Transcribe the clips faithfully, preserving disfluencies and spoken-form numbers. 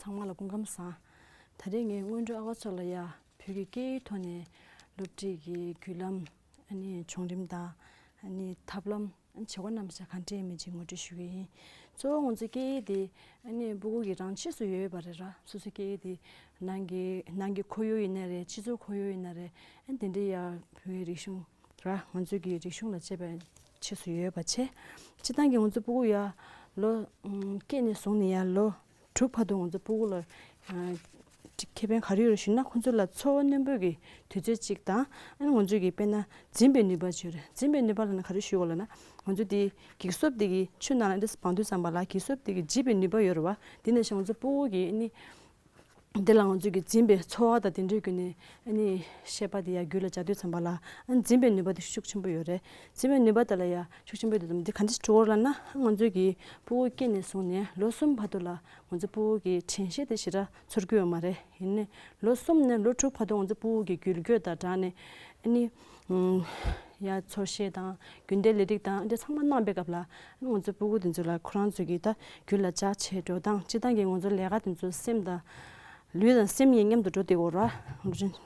ཚང་མ་ལ་སྐུ་ཁམས་བཟང་། ད་རེས་ངས་སྔོན་འགྲོ་ཨ་ཁུ་ཚོ་ལ་ཡ་བོད་ཀྱི་སྐད་ཡིག་ཐོག་ནས་སློབ་ཁྲིད་ཀྱི་བརྒྱུད་ལམ། ཨ་ནི་བྱུང་རིམ་དང་། ཨ་ནི་ཐབས་ལམ། ཨ་ནི་བྱ་བ་རྣམ་གཞག་གང་འདྲ་ཡིན་མིན་ཅིག་ངོ་སྤྲོད་ཞུ་གི་ཡིན། གཙོ་བོ་ང་ཚོའི་སྐད་ཡིག་དེ་ཨ་ནི་ཕྲུ་གུ་གི་རང་ཆས་སུ་ཡོད་པ་རེད་ར། སོ་སོའི་སྐད་ཡིག་དེ་ནང་གི་ནང་གི་ཁོར་ཡུག་ཡིན་ན་རེད། སྤྱི་ཚོགས་ཁོར་ཡུག་ཡིན་ན་རེད། ཨ་ནི་དེ་འདྲའི་ཡ་བོད་ཀྱི་རིག་གཞུང་ར། ང་ཚོའི་གི་རིག་གཞུང་ལ་དཔྱད་པའི་ཆས་སུ་ཡོད་པ་བྱས། སྤྱིར་བཏང་གི་ང་ཚོ་ཕྲུ་གུ་ཡ་ལོ་ཨམ་སྐྱེས་ནས་བཟུང་ནས་ཡ་ལོ་དྲུག་བར་དུ་ང་ཚོ་ཕྲུ་གུ་ལ་ཨ་ཁེ་ཕན་ག་རེ་ཡོད་རེད་ཞུས་ན། ཁོ་ཚོ་ལ་འཚོ་བ་རྣོན་པོ་གི་དུས་ཚོད་ཅིག་དང་། ཨ་ནི་ང་ཚོ་གི་དཔེར་ན་འཛིན་པའི་ནུས་པ་ཅིག་ཡོད་རེད། འཛིན་པའི་ནུས་པ་ལབ་ན་ག་རེ་ཞུ་དགོས་ལབ་ན། ང་ཚོ་དེ་འགྱིག་སོབ་དེ་གི་ཆུ་ནང་ལ་འདི་སྦང་དུས་ཙམ་པ་ལ་འགྱིག་སོབ་དེ་གི་འཇིབ་པའི་ནུས་པ་ཡོད་རེད་བ། དེ་ནང་བཞིན་ང་ཚོ་ཕྲུ་གུ་གི་ཨ་ནི་འདི་ལ་ང་ཚོ་གི་འཛིན་པའི་འཚོ་བ་དང་དེ་འདྲའི་བརྒྱུད་ནས་ཨ་ནི་ཤེས་པ་དེ་ཡ་རྒྱུད་ལ་འཇགས་དུས་ཙམ་པ་ལ། ཨ་ནི་འཛིན་པའི་ནུས་པ་དེ་ཤུགས་ཆེན་པོ་ཡོད་རེད། འཛིན་པའི་ནུས་པ་དེ་ལ་ཡ་ཤུགས་ཆེན་པོ་ཡོད་དུས་ཙམ། འདི་ག་འདྲ་ཞིག་འགྲོ་གི་རེད་ལབ་ན། ང་ཚོ་གི་ཕྲུ་གུ་སྐྱེས་ནས་བཟུང་ནས་ལོ་གསུམ་བར་དུ་ལ་ང་ཚོ་ཕྲུ་གུ་གི་དྲན་ཤེས་དེ་ཞེ་དྲག་ཚོར་གྱི་ཡོད་མ་རེད། ཡིན་ནའི་ལོ་གསུམ་ནས་ལོ་དྲུག་བར་དུ་ང་ཚོ་ཕྲུ་གུ་གི་འགུལ་སྐྱོད་དང་སྦྲགས་ནས་ཨ་ནི་ཡ་འཚོ་བཤད་དང་རྒྱུན་ལྡན་ལས་རིགས་དང་འདི་ཚང་མ་གནང་པའི་སྐབས་ལ། ང་ཚོ་ཕྲུ་གུ་དེ་ཚོ་ལ་ཁོ་རང་ཚོ་གི་ད་རྒྱུད་ལ་འཇགས་བྱས་འགྲོ་སྟངས། སྤྱིར་བཏང་གི་ང་ཚོ་ལས་ཀ་དེ་ཚོ་སེམས་དང་ལུས་དང་སེམས་གཉིས་མཉམ་དུ་འགྲོ་བསྡད་ཡོད་ར།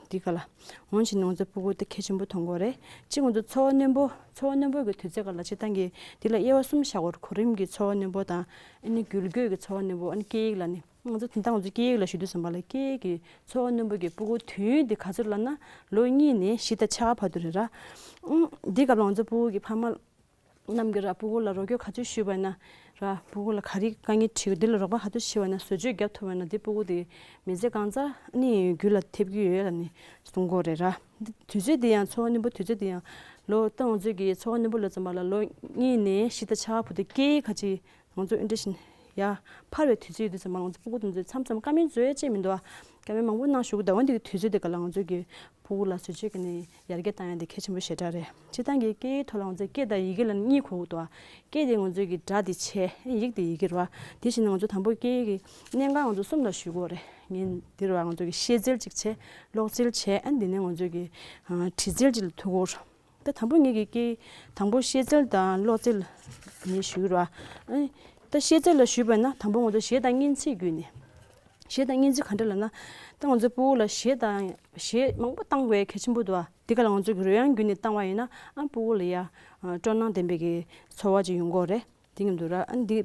འདི་ག་ལ་འོང་བྱས་ནས་ང་ཚོ་ཕྲུ་གུ་དེ་གལ་ཆེན་པོ་མཐོང་གི་ཡོད་རེད། གཅིག་ང་ཚོ་འཚོ་བ་རྣོན་པོ། འཚོ་བ་རྣོན་པོ་གི་དུས་ཚོད་སྐབས་ལ་སྤྱིར་བཏང་གི་འདི་ལ་དབྱེ་བ་གསུམ་བཞག་གི་ཡོད་རེད། གོ་རིམ་གྱི་འཚོ་བ་རྣོན་པོ་དང་། ཨ་ནི་འགུལ་སྐྱོད་ཀྱི་འཚོ་བ་རྣོན་པོ། ཨ་ནི་སྐད་ཡིག་ལ་ནི། ང་ཚོ་དེང་སང་ང་ཚོ་སྐད་ཡིག་ལ་ཞུ་དུས་ཙམ་པ་ལ་སྐད་ཡིག་གི་འཚོ་བ་རྣོན་པོ་གི་ཕྲུ་གུ་དུས་ཡུན་དེ་ག་ཚོད་ལབ་ན་ལོ་གཉིས་ནས་བཞི་དང་ཕྱེད་ཀ་བར་དུ་རེད་ར། ཨང་། འདི་སྐབས་ལ་ང་ཚོ་ཕྲུ་གུ་གི་ཕ་མ་རྣམས་ཀྱིས་ར་ཕྲུ་གུ་ལ་རོགས་སྐྱོར་ག་ཚོད་ཞུས་པ་ཡིན་ན་ར། ཕྲུ་གུ་ལ་ག་རེ་དཀའ་ངལ་འཕྲད་ཀྱི་འདི་ལ་རོགས་པ་ག་ཚོད་བྱས་པ་ཡིན་ན། བཟོ་བཅོས་རྒྱབ་ཐུབ་པ་ཡིན་ན་འདི་ཕྲུ་གུ་དེ་མི་ཚེ་གང་ཚང་ནི་རྒྱུད་ལ་ཐེབས་ཀྱི་ཡོད་ལབ་ནས་གསུང་གི་ཡོད་རེད་ར། འདི་དུས་ཚོད་འདི་ཡང་འཚོ་བ་རྣོན་པོ་དུས་ཚོད་འདི་ཡང་ལོ་ད་ང་ཚོ་གི་འཚོ་བ་རྣོན་པོ་ལབ་ཙམ་པ་ལ་ལོ་གཉིས་ནས་བཞི་དང་ཕྱེད་ཀ་བར་དུ་སྐད་ཡིག་ག་ཅིག་ང་ཚོ་ཨིན་ཌི་ཡ་ཕར་བའི་དུས་ཚོད་ཡོད་དུས་ཙམ་པ་ང་ཚོ་ཕྲུ་གུ་དེ་ཚོས་མཚམས་མཚམས་བཀའ་མོལ་བཟོ་ཡ་ཅིག་མི་འདུག་ཨ། བཀའ་མོལ་མང་པོ་གནང་བཞུགས་གི་འདུག་འོན་ཏེ་དུས་ཚོད་དེ་ག་ལ་ང་ཚོ་གི་ཕྲུ་གུ་ལ་བཟོ་བཅོས་ཀྱི་ནས་ཡར་རྒྱས་བཏང་ཡ་དེ་གལ་ཆེན་པོ་ཞེ་དྲག་རེད། སྤྱིར་བཏང་གི་སྐད་ཡིག་ཐོག་ལ་ང་ཚོས་སྐད་དང་ཡི་གེ་ལ་གཉིས་གོ་གི་འདུག་ཨ། སྐད་དེ་ང་ཚོ་གི་སྒྲ་དེ་བྱས། ཡིག་དེ་ཡི་གེ་རེད་བ། དེ་བཞིན་ང་ཚོ་དང་པོ་སྐད་ཡིག་གི་གནད་འགག་ང་ཚོ་གསུམ་ལ་ཞུ་གི་ཡོད་རེད། ངས་འདིར་བ་ང་ཚོ་གི་ཤེས་ཚད་ཅིག་བྱས། ཀློག་ཚད་བྱས། ཨ་ནི་དེ་ནས་ང་ཚོ་གི་ཨ་འབྲི་ཚད་ཅིག་ལ་ཐུག་གི་ཡོད་རེད། ད་དང་པོ་ངེད་ཀྱི་སྐད་དང་པོ་ཤེས་ཚད་དང་ཀློག་ཚད་ངས་ཞུས་ར། ཨ་ནི་ད་ཤེས་ཚད་ལ་ཞུས་པ་ན་དང་པོ་ང་ཚོ་གཞས་དང་སྙན་ཚིག་བརྒྱུད་ནས། གཞས་དང་སྙན་ཚིག་ག་འདྲ་ལབ་ན། ད་ང་ཚོ་ཕྲུ་གུ་ལ་གཞས་དང་གཞས་མང་པོ་བཏང་དགོས་གལ་ཆེན་པོ་འདུག་ཨ། འདི་ག་ལ་ང་ཚོ་གི་རོལ་དབྱངས་བརྒྱུད་ནས་བཏང་བ་ཡིན་ན་ཨ་ཕྲུ་གུ་ལ་ཡ་ཨ་སྤྲོ་སྣང་ལྡན་པའི་གི་ཚོར་བ་ཅིག་ཡོང་གི་ཡོད་རེད། དེ་མཉམ་དུ་ར། ཨ་ནི་འདི་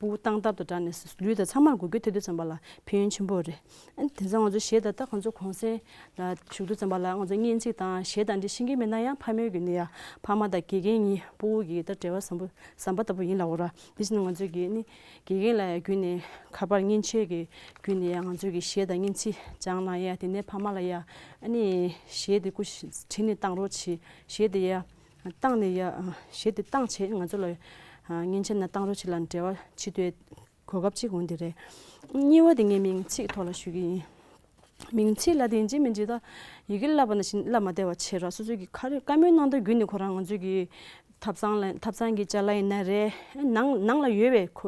ཕྲུ་གུ་བཏང་ཐབས་དང་སྦྲགས་ནས་ལུས་དང་ཚང་མར་འགུལ་སྐྱོད་ཐེབས་དུས་ཙམ་པ་ལ་ཕན་ཡོན་ཆེན་པོ་རེད། ཨ་ནི་དེང་སང་ང་ཚོ་གཞས་དང་ད་ང་ཚོ་གུང་སེང་ལ་ཞུགས་དུས་ཙམ་པ་ལ་ང་ཚོ་སྙན་ཚིག་དང་གཞས་དང་འདི་ཤེས་ཀྱི་མེད་ན་ཡང་ཕ་མའི་བརྒྱུད་ནས་ཡ་ཕ་མ་དང་དགེ་རྒན་གཉིས་ཕྲུ་གུ་གི་ད་འབྲེལ་བ་བཟང་པོ་བཟང་པོ་ལྟ་བུ་ཡིན་ལབ་དགོས་ར། དེ་བཞིན་ང་ཚོ་གི་ནི་དགེ་རྒན་ལ་ཡ་བརྒྱུད་ནས་ཁ་པར་མཉེན་ཆས་ཀྱི་བརྒྱུད་ནས་ཡ་ང་ཚོ་གི་གཞས་དང་སྙན་ཚིག་སྦྱང་གནང་ཡ། དེ་ནས་ཕ་མ་ལ་ཡ་ཨ་ནི་གཞས་དེ་སྐུ་བྲིས་ནས་བཏང་རོགས་བྱེད། གཞས་དེ་ཡ་བཏང་ནས་ཡ་གཞས་དེ་བཏང་བྱས་ང་ཚོ་ལ་མཉེན་ཆས་ནང་བཏང་རོགས་བྱེད་ལབ་འབྲེལ་བ་བྱེད་འདོད་གོ་སྐབས་གཅིག་འོང་དེ་རེད། གཉིས་པ་དེ་ངས་མིང་ཚིག་ཐོག་ལ་ཞུ་གི་ཡིན། མིང་ཚིག་ལ་དེ་ཡིན་གཅིག་མིན་གཅིག་ད་ཡི་གེ་བསླབ་པ་ནང་བཞིན་བསླབ་མ་བདེ་བ་བྱེད་ར། སོ་སོ་གི་ག་རེ་བཀའ་མོལ་གནང་དོན་བརྒྱུད་ནས་ཁོ་རང་ང་ཚོ་གི་ཐབ་ཚང་ལ་ཐབ་ཚང་གི་ཅ་ལག་ཡིན་ན་རེད། ནང་ནང་ལ་ཡོད་པའི་ཁོ་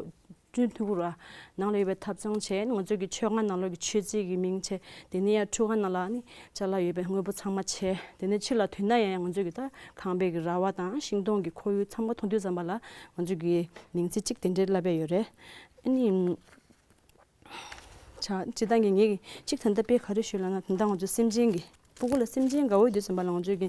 བསྐྲུན་ཐུབ་ཀྱི་ར། ནང་ལ་ཡོད་པའི་ཐབ་ཚང་བྱས། ང་ཚོ་གི་མཆོད་ཁང་ནང་ལོགས་ཀྱི་མཆོད་རྫས་ཀྱི་མིང་བྱས། དེ་ནས་ཡང་ཁྲུས་ཁང་ནང་ལ་ནི་ཅ་ལག་ཡོད་པའི་དངོས་པོ་ཚང་མ་བྱས། དེ་ནས་ཕྱི་ལ་ཐོན་ན་ཡང་ང་ཚོ་གི་ད་ཁང་པའི་གི་ར་བ་དང་ཤིང་སྡོང་གི་ཁོར་ཡུག་ཚང་མ་མཐོང་དུས་ཙམ་པ་ལ་ང་ཚོ་གི་མིང་ཚིག་གཅིག་དེ་འདྲའི་བསླབ་པ་ཡོད་རེད། ཨ་ནི། ཆ་སྤྱིར་བཏང་གི་ངེད་ཀྱི་གཅིག་ད་ལྟ་དཔེ་ག་རེ་ཞུས་ལབ་ན། ད་ལྟ་ང་ཚོ་སེམས་ཅན་གྱི་ཕྲུ་གུ་ལ་སེམས་ཅན་དགའ་བོ་ཡོད་དུས་ཙམ་པ་ལ་ང་ཚོ་གི་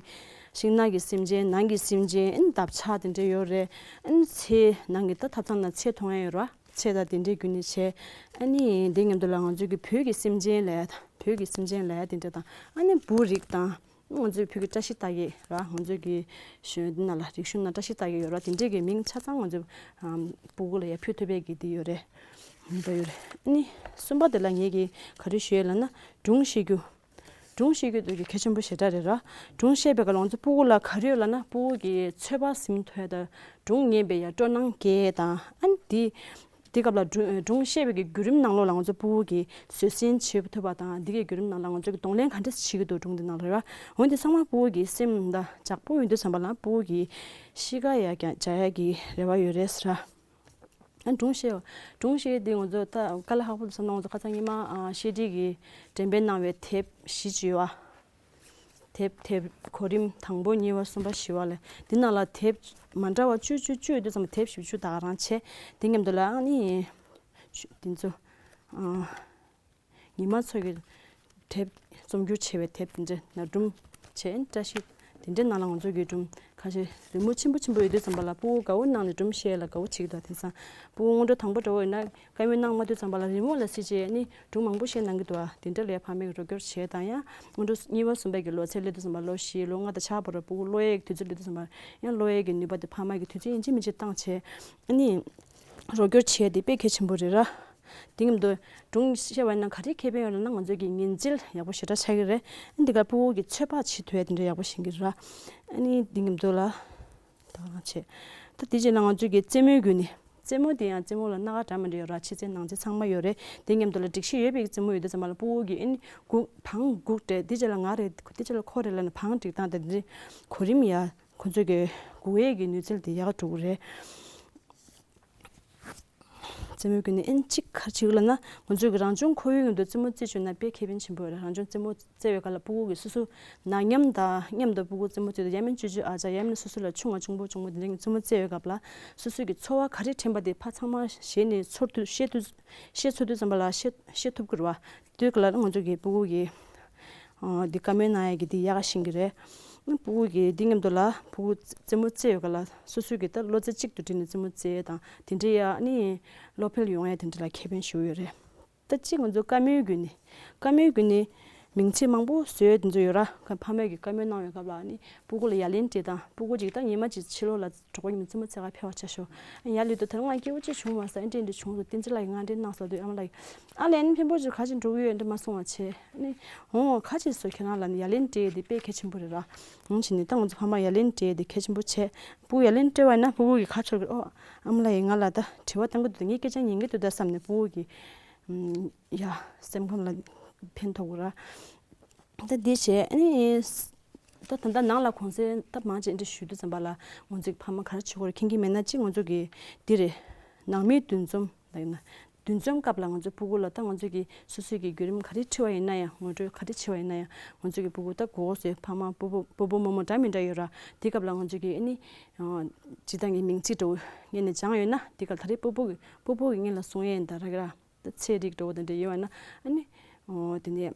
ཤིང་ནགས་ཀྱི་སེམས་ཅན། ནང་གི་སེམས་ཅན། ཨ་ནི་འདབ་ཆགས་དེ་འདྲ་ཡོད་རེད། ཨ་ནི་ཚལ་ནང་གི་ད་ཐབ་ཚང་ནང་ཚལ་མཐོང་ཡ་ཡོད་རེད་བ། ཚལ་དང་དེ་འདྲའི་བརྒྱུད་ནས་བྱས། ཨ་ནི་དེ་མཉམ་དུ་ལ་ང་ཚོ་གི་བོད་ཀྱི་སེམས་ཅན་ལབ་ཡ་དང་། བོད་ཀྱི་སེམས་ཅན་ལབ་ཡ་དེ་འདྲ་དང་། ཨ་ནི་འབུ་རིགས་དང་། ང་ཚོའི་བོད་ཀྱི་བཀྲ་ཤིས་རྟགས་བརྒྱད་ར། ང་ཚོའི་གི་གཞུང་འདི་ནང་ལ་རིག་གཞུང་ནང་བཀྲ་ཤིས་རྟགས་བརྒྱད་ཡོད་ར། དེ་འདྲའི་གི་མིང་ཆ་ཚང་ང་ཚོའི་ཨམ་ཕྲུ་གུ་ལ་ཡ་ཕུལ་ཐུབ་པའི་གི་འདི་ཡོད་རེད། ཡོད་རེད། ཨ་ནི་གསུམ་པ་དེ་ལ་ངེད་ཀྱིས་ག་རེ་ཞུ་ཡས་ལབ་ན། སྒྲུང་བཤད་རྒྱུ། སྒྲུང་བཤད་རྒྱུ་དེ་གི་གལ་ཆེན་པོ་ཞེ་དྲག་རེད་ར། སྒྲུང་བཤད་པའི་སྐབས་ལ་ང་ཚོ་ཕྲུ་གུ་ལ་ག་རེ་ཡོད་ལབ་ན། ཕྲུ་གུ་གི་ཚོད་དཔག་ཟིན་ཐུབ་ཡ་དང་། སྒྲུང་ཉན་པའི་ཡ་སྤྲོ་སྣང་སྐྱེ་ཡས་དང་། ཨ་ནི་དེ། དེ་སྐབས་ལ་སྒྲུང་སྒྲུང་བཤད་པའི་གི་བརྒྱུད་རིམ་ནང་ལོགས་ལ་ང་ཚོ་ཕྲུ་གུ་གིས་བཟོད་བསྲན་བྱེད་ཐུབ་པ་དང་། འདི་གའི་བརྒྱུད་རིམ་ནང་ལ་ང་ཚོ་གིས་གདོང་ལེན་ག་འདྲ་བྱེད་ཀྱི་འདུག་སྒྲུང་འདི་ནང་ལ་རེད་བ། འོན་ཏེ་ཚང་མ་ཕྲུ་གུ་གི་སེམས་དང་ལྗགས་པོ་ཡོང་དུས་ཙམ་པ་ལ་ཕྲུ་གུ་གིས་གཤིས་ཀ་ཡ་ཀྱང་འཇགས་ཡ་གི་རེ་བ་ཡོད་རེད་ཟེར། ཨ་སྒྲུང་བཤད། སྒྲུང་བཤད་འདི་ང་ཚོ་ད་དཀའ་ལས་ཁག་པོ་འདུག་བསམ་ན། ང་ཚོ་ཁ་སང་ཉི་མ་ཨ་བཤད་ཁྲིད་ཀྱི་འགྲེམས་སྤེལ་གནང་བའི་དེབ་བཞི་ཅིག་ཡོད་བ། དེབ་དེབ་གོ་རིམ་དང་པོ་གཉིས་པ་གསུམ་པ་བཞི་པ་ལས། འདི་ནང་ལ་དེབ་མ་འདྲ་བ་བཅུ་བཅུ་བཅུ་ཡོད་དུས་ཙམ་པ་དེབ་བཞི་བཅུ་ད་ག་རང་བྱས། འདི་མཉམ་དུ་ལ་ཨ་ནི་བཅུ་འདི་ཚོ་ཨ་ ཉི་མ་མཚོ་གི་དེབ་རྩོམ་སྒྱུར་བྱས་པའི་དེབ་དེ་འདྲ་ན་སྒྲུང་བྱས། བཀྲ་ཤིས་དེ་འདྲའི་ནང་ལ་ང་ཚོ་གི་སྒྲུང་ཁ་ཤས་རི་མོ་ཆེན་པོ་ཆེན་པོ་ཡོད་དུས་ཙམ་པ་ལ་སྤུ་གུ་དགའ་བོ་གནང་ནས་སྒྲུང་བཤད་ལ་དགའ་བོ་བྱེད་ཀྱི་འདུག་དེང་སང་སྤུ་གུ་སྔོན་འགྲོ་དང་པོ་འདྲ་བོ་ཡིན་ན་བཀའ་མོལ་གནང་མ་ཐུབ་ཙམ་པ་ལ་རི་མོ་ལ་གཟིགས་བྱས་ནི་སྒྲུང་མང་པོ་བཤད་གནང་གི་འདུག་དེ་འདྲ་ལས་ཕ་མས་རོགས་སྐྱོར་བྱས་དང་། ཡང་སྔོན་འགྲོ་གཉིས་པ་གསུམ་པའི་གི་ལོ་ཚད་སླེབས་དུས་ཙམ་པ་ལོ་བཞི་ལོ་ལྔ་དང་ཕྱག་བར་སྤུ་གུ་ཀློག་ཡས་ཀྱི་དུས་ཚོད་སླེབས་དུས་ཙམ་པ་ཡང་ཀློག་ཡས་ཀྱི་ནུས་པ་དེ་ཕ་མ་གི་དུས་ཚོད་ཡིན་གཅིག་མིན་གཅིག་བཏང་བྱས་ནི་རོགས་སྐྱོར་བྱས་དེ་དཔེ་གལ་ཆེན་པོ་རེད་ར། དེ་མཉམ་དུ་སྒྲུང་བཤད་པ་ཡིན་ན་ག་རེ་ཁེ་ཕན་ཡོད་ལབ་ན་ང་ཚོ་གི་ཉིན་བྱེད་ཡག་པོ་ཞེ་དྲག་ཆགས་ཀྱི་རེད། ཨ་འདི་ག་སྤུ་གུ་གི་ཚོད་དཔག་བྱེད་ཐུབ་ཡ་དེ་འདྲ་ཡག་པོ་ཤེས་ཀྱི་རེད། ཨ་ནི་དེ་མཉམ་དུ་ལ་ད་གང་བྱེད། ད་དེ་རྗེས་ལ་ང་ཚོ་གི་རྩེད་མོའི་བརྒྱུད་ནས། རྩེད་མོ་དེ་ཡང་རྩེད་མོ་ལ་སྣ་ཁ་འདྲ་མི་འདྲ་ཡོད་ར། ཕྱི་རྩེད་ནང་རྩེད་ཚང་མ་ཡོད་རེད། དེ་མཉམ་དུ་ལ་སྒྲིག་གཞི་ཡོད་པའི་རྩེད་མོ་ཡོད་དུས་ཙམ་པ་ལ་སྤུ་གུ་གི་ཨ་ནི་སྒུག་བང་སྒུག་སྤྲད། དེ་རྗེས་ལ་ང་རེད། དེ་རྗེས་ལ་ཁོ་རེད་ལབ་ནས་བང་སྒྲིག་སྟངས་དེ་འདྲའི་གོ་རིམ་ཡ་ཁོ་ཚོ་གི་སྒུག་ཡས་ཀྱི་ནུས་རྩལ་དེ་ཡག་འགྲོ་གི་རེད། རྩེད་མོའི་བརྒྱུད་ནས་ཨེན་གཅིག་ག་རེ་བྱེད་དགོས་ལབ་ན། ང་ཚོའི་གི་རང་བྱུང་ཁོར་ཡུག་ནང་དུ་རྩེད་མོ་རྩེ་བཅུག་ན་དཔེ་ཁེ་ཕན་ཆེན་པོ་ཡོད་རེད། རང་བྱུང་རྩེད་མོ་རྩེ་བའི་སྐབས་ལ་སྤུ་གུ་གི་སོ་སོ་ནང་མཉམ་དང་མཉམ་དུ་སྤུ་གུ་རྩེད་མོ་རྩེ་དུས་ཡ་མིན་ཅོ་ཅོ་ཨ་ཅག་ཡ་མིན་སོ་སོ་ལ་ཆུང་བ་ཆུང་པོ་ཆུང་པོ་དེ་འདྲ་གི་རྩེད་མོ་རྩེ་བའི་སྐབས་ལ་སོ་སོ་གི་ཚོར་བ་ག་རེ་དྲན་པ་དེ་ཕར་ཚང་མ་ཞེད་ནས་ཚོར་དུས་ཤེས་དུས་ཤེས་ཚོར་དུས་ཙམ་པ་ལ་ཤེས་ཤེས་ཐུབ་ཀྱི་རེད་བ། དེ་ག་ལ་ང་ཚོ་གི་སྤུ་གུ་གི་འདི་བཀའ་མོལ་གནང་ཡ་གི་འདི་ཡག་ག་ཤེས་ཀྱི་རེད། སྤུ་གུ་གི་འདི་མཉམ་དུ་ལ་སྤུ་གུ་རྩེད་མོ་རྩེ་ཡོད་ག་ལ་སོ་སོ་གི་ད་བློ་རྩེ་གཅིག་ཏུ་བསྒྲིལ་ནས་རྩེད་མོ་རྩེ་དང་དེ་འདྲའི་ཡ་ནི་བློ་འཕེལ་ཡོང་ཡ་དེ་འདྲ་ལ་ཁེ་ཕན་ཞུ་ཡོད་རེད། ད་གཅིག་ང་ཚོ་བཀའ་མོལ་བརྒྱུད་ནས་བཀའ་མོལ་བརྒྱུད་ནས་མིང་ཚིག་མང་པོ་བཟོས་དེ་ཚོ་ཡོད་ར། ཕ་མས་ཀྱི་བཀའ་མོལ་གནང་བའི་སྐབས་ལ་ནི་སྤུ་གུ་ལ་ཡ་ལན་སྤྲད་དང་། སྤུ་གུ་གཅིག་ད་ཉི་མ་གཅིག་ཕྱི་ལོགས་ལ་གྲོགས་པོ་ཉི་མ་རྩེད་མོ་རྩེ་ག་ཕེབས་པ་ཆ་ཤོག་ཡ་ལི་དུ་ད་ང་སྐྱིད་པོ་ཅིག་བྱུང་མ་ས་ཨེ་འདྲེ་འདྲེ་བྱུང་སོང་། བསྟན་འཛིན་ལགས་ཀྱིས་ང་འདྲེ་གནང་སོང་དུས་ཨ་མ་ལགས་ཀྱིས་ཨ་ལན་ཕན་པོ་ཅིག་ག་ཅིག་འགྲོ་གི་ཡོད་འདྲེ་མ་གསུང་བ་བྱས་ནི་འོང་ཁ་ཅིག་སོ་ཁྱེད་རང་ལ་ནི་ཡ་ལན་སྤྲད་དེ་དཔེ་གལ་ཆེན་པོ་རེད་ར། འོང་བྱས་ནི་ད་ང་ཚོ་ཕ་མ་ཡ་ལན་སྤྲད་དེ་གལ་ཆེན་པོ་བྱས། སྤུ་གུ་ཡ་ལན་སྤྲད་པ་ཡིན་ན་སྤུ་གུ་གི་ཁ་ཕྱོགས་ཀྱི་ཨོ་ཨ་མ་ལགས་ཀྱིས་ང་ལ་ད་དྲི་བ་བཏང་གི་འདུག་ད་ངས་སྐད་ཆ་ཉན་གི་འདུག་ད་བསམ་ནས་སྤུ་གུ་གི་ཡ་སེམས་ཁམས་ལ་ཕན་ཐོགས་གི་ར། ད་འདི་བྱས་ཨ་ནི། ད་ད་ལྟ་ནང་ལ་གུང་སེང་ད་མང་ཆེ་འདི་ཞུ་དུས་ཙམ་པ་ལ་ང་ཚོའི་ཕ་མ་ག་རེ་བྱེད་དགོས་རེད་མཁྱེན་གྱི་མེད་ན། གཅིག་ང་ཚོ་གི་འདི་རེད། ནང་མིའི་འདུ་འཛོམས་ལབ་ཡིན་ན། འདུ་འཛོམས་སྐབས་ལ་ང་ཚོའི་སྤུ་གུ་ལ་ད་ང་ཚོ་གི་སོ་སོའི་གི་བརྒྱུད་རིམ་ག་རེ་འཁྲིད་པ་ཡིན་ན་ཡང་། ངོ་སྤྲོད་ག་རེ་བྱེད་པ་ཡིན་ན་ཡང་། ང་ཚོ་གི་སྤུ་གུ་ད་གོ་གོ་སོའི་ཕ་མ་སྤོ་བོ་སྤོ་བོ་རྨོ་མོ་འདྲ་མི་འདྲ་ཡོད་ར། དེ་སྐབས་ལ་ང་ཚོ་གི་ཨ་ནི་སྤྱིར་བཏང་གི་མིང་ཚིག་འདྲ་བོ་སྔོན་ནས་སྦྱངས་ཡོད་ན། དེ་སྐབས་ད་རེས་སྤོ་བོ་གི་སྤོ་བོ་གི་སྔོན་ལ་གསུང་ཡས་ཡིན་ད་ར་གི་ར། ད་ཚེ་རིག་འདྲ་བོ་དེ་འདྲ་ཡོད་པ་ན་ཨ་ནི། ཨོ་དེ་ནས་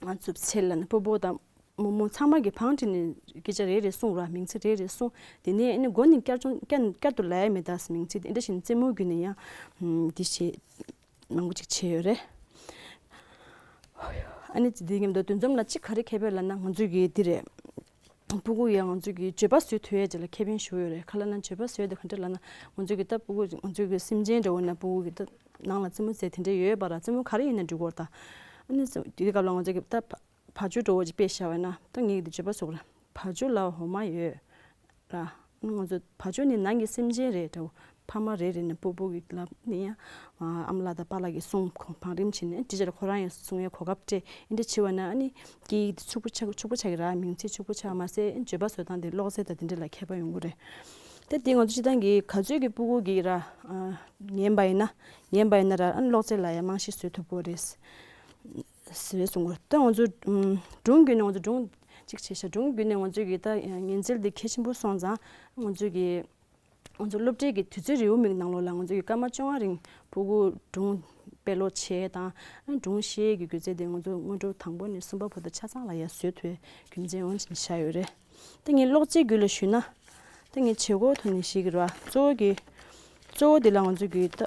ང་ཚོ་ཚེ་ལ་ནི་སྤོ་བོ་དང་རྨོ་མོ་ཚང་མ་གི་བང་བསྒྲིགས་ནས་སྐད་ཆ་རེ་རེ་གསུངས་ར། མིང་ཚིག་རེ་རེ་གསུངས། དེ་ནས་ཨ་ནི་མགོ་ནས་བསྐྱར་སྦྱོང་བསྐྱར་བསྐྱར་དུ་ལབ་ཡ་མེད་ད་མིང་ཚིག་དེ་འདྲ་བྱས་ནས་རྩེད་མོ་བརྒྱུད་ནས་ཡང་འདི་བྱས་མང་པོ་ཅིག་བྱས་ཡོད་རེད། ཨ་ནི་དེ་མཉམ་དུ་འདུ་འཛོམས་ལ་གཅིག་ག་རེ་ཁེ་ཕན་ལབ་ན་ང་ཚོའི་གི་འདི་རེད། སྤུ་གུ་ཡང་ང་ཚོས་ཀྱི་བརྗོད་པ་བཟོ་ཐུབ་ཡས་ཅིག་ལ་ཁེ་ཕན་ཞུ་ཡོད་རེད། ག་ལབ་ན་བརྗོད་པ་བཟོ་ཡས་དེ་ག་འདྲ་ལབ་ན། ང་ཚོས་ཀྱི་ད་སྤུ་གུ་ང་ཚོས་ཀྱི་སེམས་ཅན་འདྲ་བོ་ན་སྤུ་གུ་གི་ད་ནང་ལ་རྩེད་མོ་རྩེ་དེ་འདྲ་ཡོད་པ་ར། རྩེད་མོ་ག་རེ་ཡིན་ན་འགྲིག་གོ་ར། ད་ཨ་ནི་དེའི་སྐབས་ལ་ང་ཚོས་ཀྱི་ད་བ་ཅུ་འདྲ་བོ་ཅིག་དཔེ་བཞག་པ་ཡིན་ན། ད་ངས་ཀྱི་འདི་བརྗོད་པ་བཟོ་གོ་ར། བ་ཅུ་ལ་འོ་མ་ཡོད་ར། ང་ཚོ་བ་ཅུ་ནི་ནང་གི་སེམས་ཅན་རེད་འདྲ་བོ། ཕ་མ་རེ་རེ་ནས་སྤོ་བོ་གི་ལབ་ནས་ཡང་ཨ་མ་ལགས་དང་པཱ་ལགས་ཀྱིས་གསུང་བང་རིམ་བྱས་ནས་དེ་རྗེས་ལ་ཁོ་རང་ཡང་གསུང་ཡས་གོ་སྐབས་སྤྲད། ཨེ་འདྲ་བྱས་པ་ན་ཨ་ནི་སྐད་ཡིག་དེ་ཕྱུག་པོ་ཆགས་ཕྱུག་པོ་ཆགས་ཀྱི་ར། མིང་ཚིག་ཕྱུག་པོ་ཆགས་མ་ཟད་ཨ་ནི་བརྗོད་པ་བཟོ་སྟངས་དེ་གློག་རྫས་དང་དེ་འདྲ་ལ་མཁས་པ་ཡོང་གི་རེད། ད་དེ་ང་ཚོ་སྤྱིར་བཏང་གི་ག་ཚོད་ཀྱི་སྤུ་གུ་གིས་ར་ཉན་པ་ཡིན་ན་ཉན་པ་ཡིན་ན་ར་ཨ་ནི་གློག་རྫས་ལ་ཡང་རྨང་གཞི་བཟོ་ཐུབ་ཀྱི་རེད། ཟེར་གསུང་གི་རེད། ད་ང་ཚོ་སྒྲུང་བརྒྱུད་ནས་ང་ཚོ་སྒྲུང་གཅིག་བྱས་ཤག་སྒྲུང་བརྒྱུད་ནས་ང་ཚོས་ཀྱི་ད་ཉན་འཛིན་དེ་གལ་ཆེན་པོ་སོང་ཙང་ང་ཚོས་ཀྱི་ང་ཚོ་སློབ་གྲྭའི་གི་དུས་ཚོད་རེའུ་མིག་ནང་ལོགས་ལ་ང་ཚོ་གི་སྐར་མ་བཅོ་ལྔ་རིང་སྤུ་གུ་སྒྲུང་དཔེ་ཀློག་བྱེད་དང་སྒྲུང་བཤད་ཀྱི་སྒྱུ་རྩལ་དེ་ང་ཚོ་སྔོན་འགྲོ་དང་པོ་ནས་གསུམ་པ་བར་དུ་ཆ་ཚང་ལ་ཡར་བཟོ་ཐུབ་རྒྱུ་མཚན་འོང་བཞིན་བཞག་ཡོད་རེད། ད་ངས་ཀློག་རྩལ་བརྒྱུད་ལ་ཞུས་ན། ད་ངས་བྱེད་སྒོ་ཐོག་ནས་ཤེས་ཀྱི་རེད་བ། གཙོ་བོ་གི་གཙོ་བོ་དེ་ལ་ང་ཚོ་གི་ད་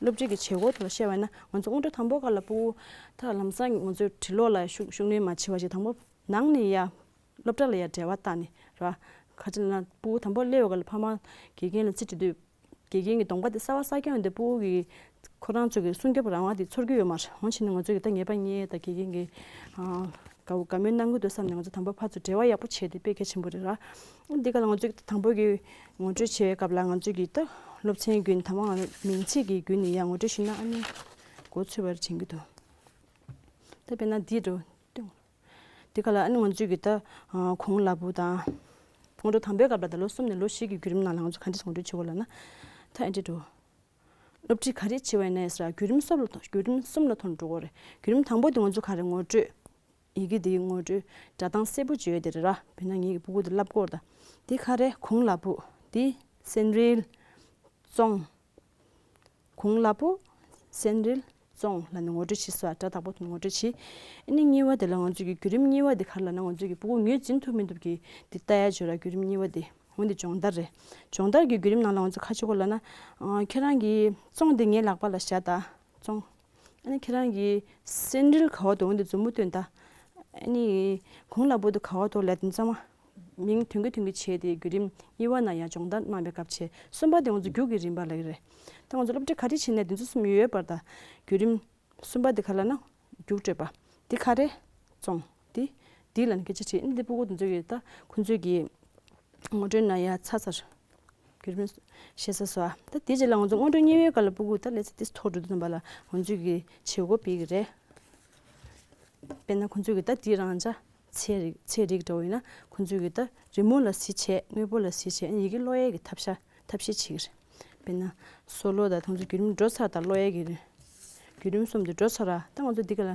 སློབ་ཁྲིད་ཀྱི་བྱེད་སྒོ་ཐོག་ལ་བཤད་པ་ཡིན་ན་ང་ཚོ་སྔོན་འགྲོ་དང་པོ་སྐབས་ལ་སྤུ་གུ་ད་ལམ་སང་ང་ཚོས་འབྲི་ཀློག་ལ་ཤུགས་ཤུགས་སྣོན་མ་བྱེད་པ་ཞིག་དང་པོ་ནང་ནས་ཡ། སློབ་གྲྭ་ལ་ཡང་འབྲེལ་བ་བཏང་ནས་ར། ག་ཅི་ལབ་ན་སྤུ་གུ་དང་པོ་སླེབས་པའི་སྐབས་ལ་ཕ་མ་དགེ་རྒན་ལ་རྩིས་སྤྲད་དུས་དགེ་རྒན་གྱི་གདོང་པ་དེ་གསར་པ་གསར་རྐྱང་ཡོང་དུས་སྤུ་གུ་གིས་ཁོ་རང་ཚོ་གི་སྲུང་སྐྱོབ་རང་དབང་དེ་ཚོར་གྱི་ཡོད་མ་རེད། འོ་བྱས་ནས་ང་ཚོ་གི་ད་ངེས་པ་རྙེད་ད་དགེ་རྒན་གྱིས་ཨ་དགའ་བོ་དགའ་མོས་གནང་གི་འདུག་བསམ་ནས་ང་ཚོ་དང་པོ་ཕར་ཚུར་འབྲེལ་བ་ཡག་པོ་བྱས་ཏེ་དཔེ་གལ་ཆེན་པོ་རེད་ར། འདི་ག་ལ་ང་ཚོ་གི་དང་པོ་གི་ངོ་སྤྲོད་བྱེད་པའི་སྐབས་ལ་ང་ཚོ་གི་ད་སློབ་ཚན་བརྒྱུད་ནས་དང་པོ་ང་མིང་ཚིག་གི་བརྒྱུད་ནས་ཡང་ངོ་སྤྲོད་ཞུས་ན་ཨ་ནི་མགོ་ཚོས་པར་བྱེད་ཀྱི་འདུག་ད་དཔེར་ན་འདི་འདྲ་བོ། འདི་ག་ལ་ཨ་ནི་ང་ཚོས་ཀྱི་ད་གོང་ལ་སྤུ་དང་། སྔོན་འགྲོ་དང་པོའི་སྐབས་ལ་ད་ལོ་གསུམ་ནས་ལོ་བཞི་གི་བརྒྱུད་རིམ་ནང་ལ་ང་ཚོ་ག་འདྲ་སྔོན་འགྲོ་བྱེད་དགོས་ལབ་ན། ད་ཨེ་འདྲ་འགྲོ། སློབ་ཁྲིད་ག་རེ་བྱེད་པ་ཡིན་ན་ཡང་ཟེར་བརྒྱུད་རིམ་གསུམ་ལ་ཐོན་བརྒྱུད་རིམ་གསུམ་ལ་ཐོན་འགྲོ་གི་རེད། བརྒྱུད་རིམ་དང་པོ་དེ་ང་ཚོ་ག་རེ་ངོ་སྤྲོད། ཡི་གེ་དེའི་ངོ་སྤྲོད་སྒྲ་གདངས་གསལ་པོ་བརྗོད་དེ་རེད་ར། དཔེར་ན་ངེད་ཀྱི་སྤུ་གུ་དེ་བསླབ་དགོས་རེད་ད། དེ་ག་རེ་གོང་ལ་སྤུ། དེ་སེན་རིལ། བཙོང་། གོང་ལ་སྤུ། སེན་རིལ། བཙོང་ལབ་ནས་ངོ་སྤྲོད་བྱེད་སོ། སྒྲ་དག་པོ་དེ་ངོ་སྤྲོད་བྱེད། ཨ་ནི་གཉིས་པ་དེ་ལ་ང་ཚོ་གི་བརྒྱུད་རིམ་གཉིས་པ་དེ་ག་རེ་ལབ་ན། ང་ཚོ་གི་སྤུ་གུ་ངོས་འཛིན་ཐུབ་མི་ཐུབ་ཀྱི་དེ་ལྟ་ཡ་བྱོས་ར། བརྒྱུད་རིམ་གཉིས་པ་དེ། འོན་ཏེ་སྦྱོང་བརྡར་རེད། སྦྱོང་བརྡར་གྱི་བརྒྱུད་རིམ་ནང་ལ་ང་ཚོ་ག་རེ་བྱེད་དགོས་ལབ་ན། ཨ། ཁྱེད་རང་གི་བཙོང་དེ་ངའི་ལག་པ་ལ་བཞག་ད། བཙོང་། ཨ་ནི་ཁྱེད་རང་གི་སེམས་འགྲེལ་ག་པར་འདུག་འོན་ཏེ་མཛུབ་མོ་སྟོན་ད། ཨ་ནི་གུང་ལ་པོ་དེ་ག་པར་འདུག་ལབ་དེ་ཚང་མ་མིང་དོན་གྱིས་དོན་གྱིས་བྱས་ཏེ། བརྒྱུད་རིམ་གཉིས་པ་ན་ཡང་སྦྱོང་བརྡར་གནང་བའི་སྐབས་བྱས། གསུམ་པ་དེ་ང་ཚོ་རྒྱུགས་ཀྱི་རིམ་པ་ལབ་ཀྱི་རེད། ད་ང་ཚོ་སློབ་ཁྲིད་ག་རེ་བྱེད་ནས་དེ་ཚོ་གསུམ་ཡོད་པར་ད། བརྒྱུད་རིམ་གསུམ་པ་དེ་ག་རེ་ལབ་ན། རྒྱུགས་སྤྲོད་པ། དེ་ག་རེ། བཙོང་། དེ། དེ་ལབ་ནས་སྐད་ཆ་དྲིས། ཨ་ནི་དེ་སྤུ་གུ་དེ་ཚོ་གིས་ད་ཁོ་ཚོས་ཀྱི་ངོ་སྤྲོད་ན་ཡ་ཚ་ཚར། བརྒྱུད་རིམ་ཤེས་ཚར་སོང་ཨ། ད་དེ་རྗེས་ལ་ང་ཚོ་སྔོན་འགྲོ་གཉིས་པའི་སྐབས་ལ་སྤུ་གུ་ད་ལས་ཚེ་ཏིས་མཐོ་འགྲོ་དུས་ཙམ་པ་ལ་ང་ཚོས་ཀྱི་བྱེད་སྒོ་སྤེལ་གྱི་རེད། དཔེར་ན་ཁོ་ཚོས་ཀྱི་ད་དེ་རང་འཇགས་ཚད་རིགས་ཚད་རིགས་འདྲ་བོ་ཡིན་ན། ཁོ་ཚོས་ཀྱི་ད་རི་མོ་ལ་གཟིགས་བྱས། དངོས་པོ་ལ་གཟིགས་བྱས། ཡི་གེ་ཀློག་ཡས་ཀྱི་ཐབས་ཤ་ཐབས་ཤེས་བྱེད་ཀྱི་རེད། དཔེར་ན་སོ་ལོ་དང་། ཁོ་ཚོ་བརྒྱུད་རིམ་འགྲོ་ཚར་དང་ཀློག་ཡས་ཀྱི་རེད། བརྒྱུད་རིམ་གསུམ་དེ་འགྲོ་ཚར་ར། ད་ང་ཚོ་འདི་ག་ལ་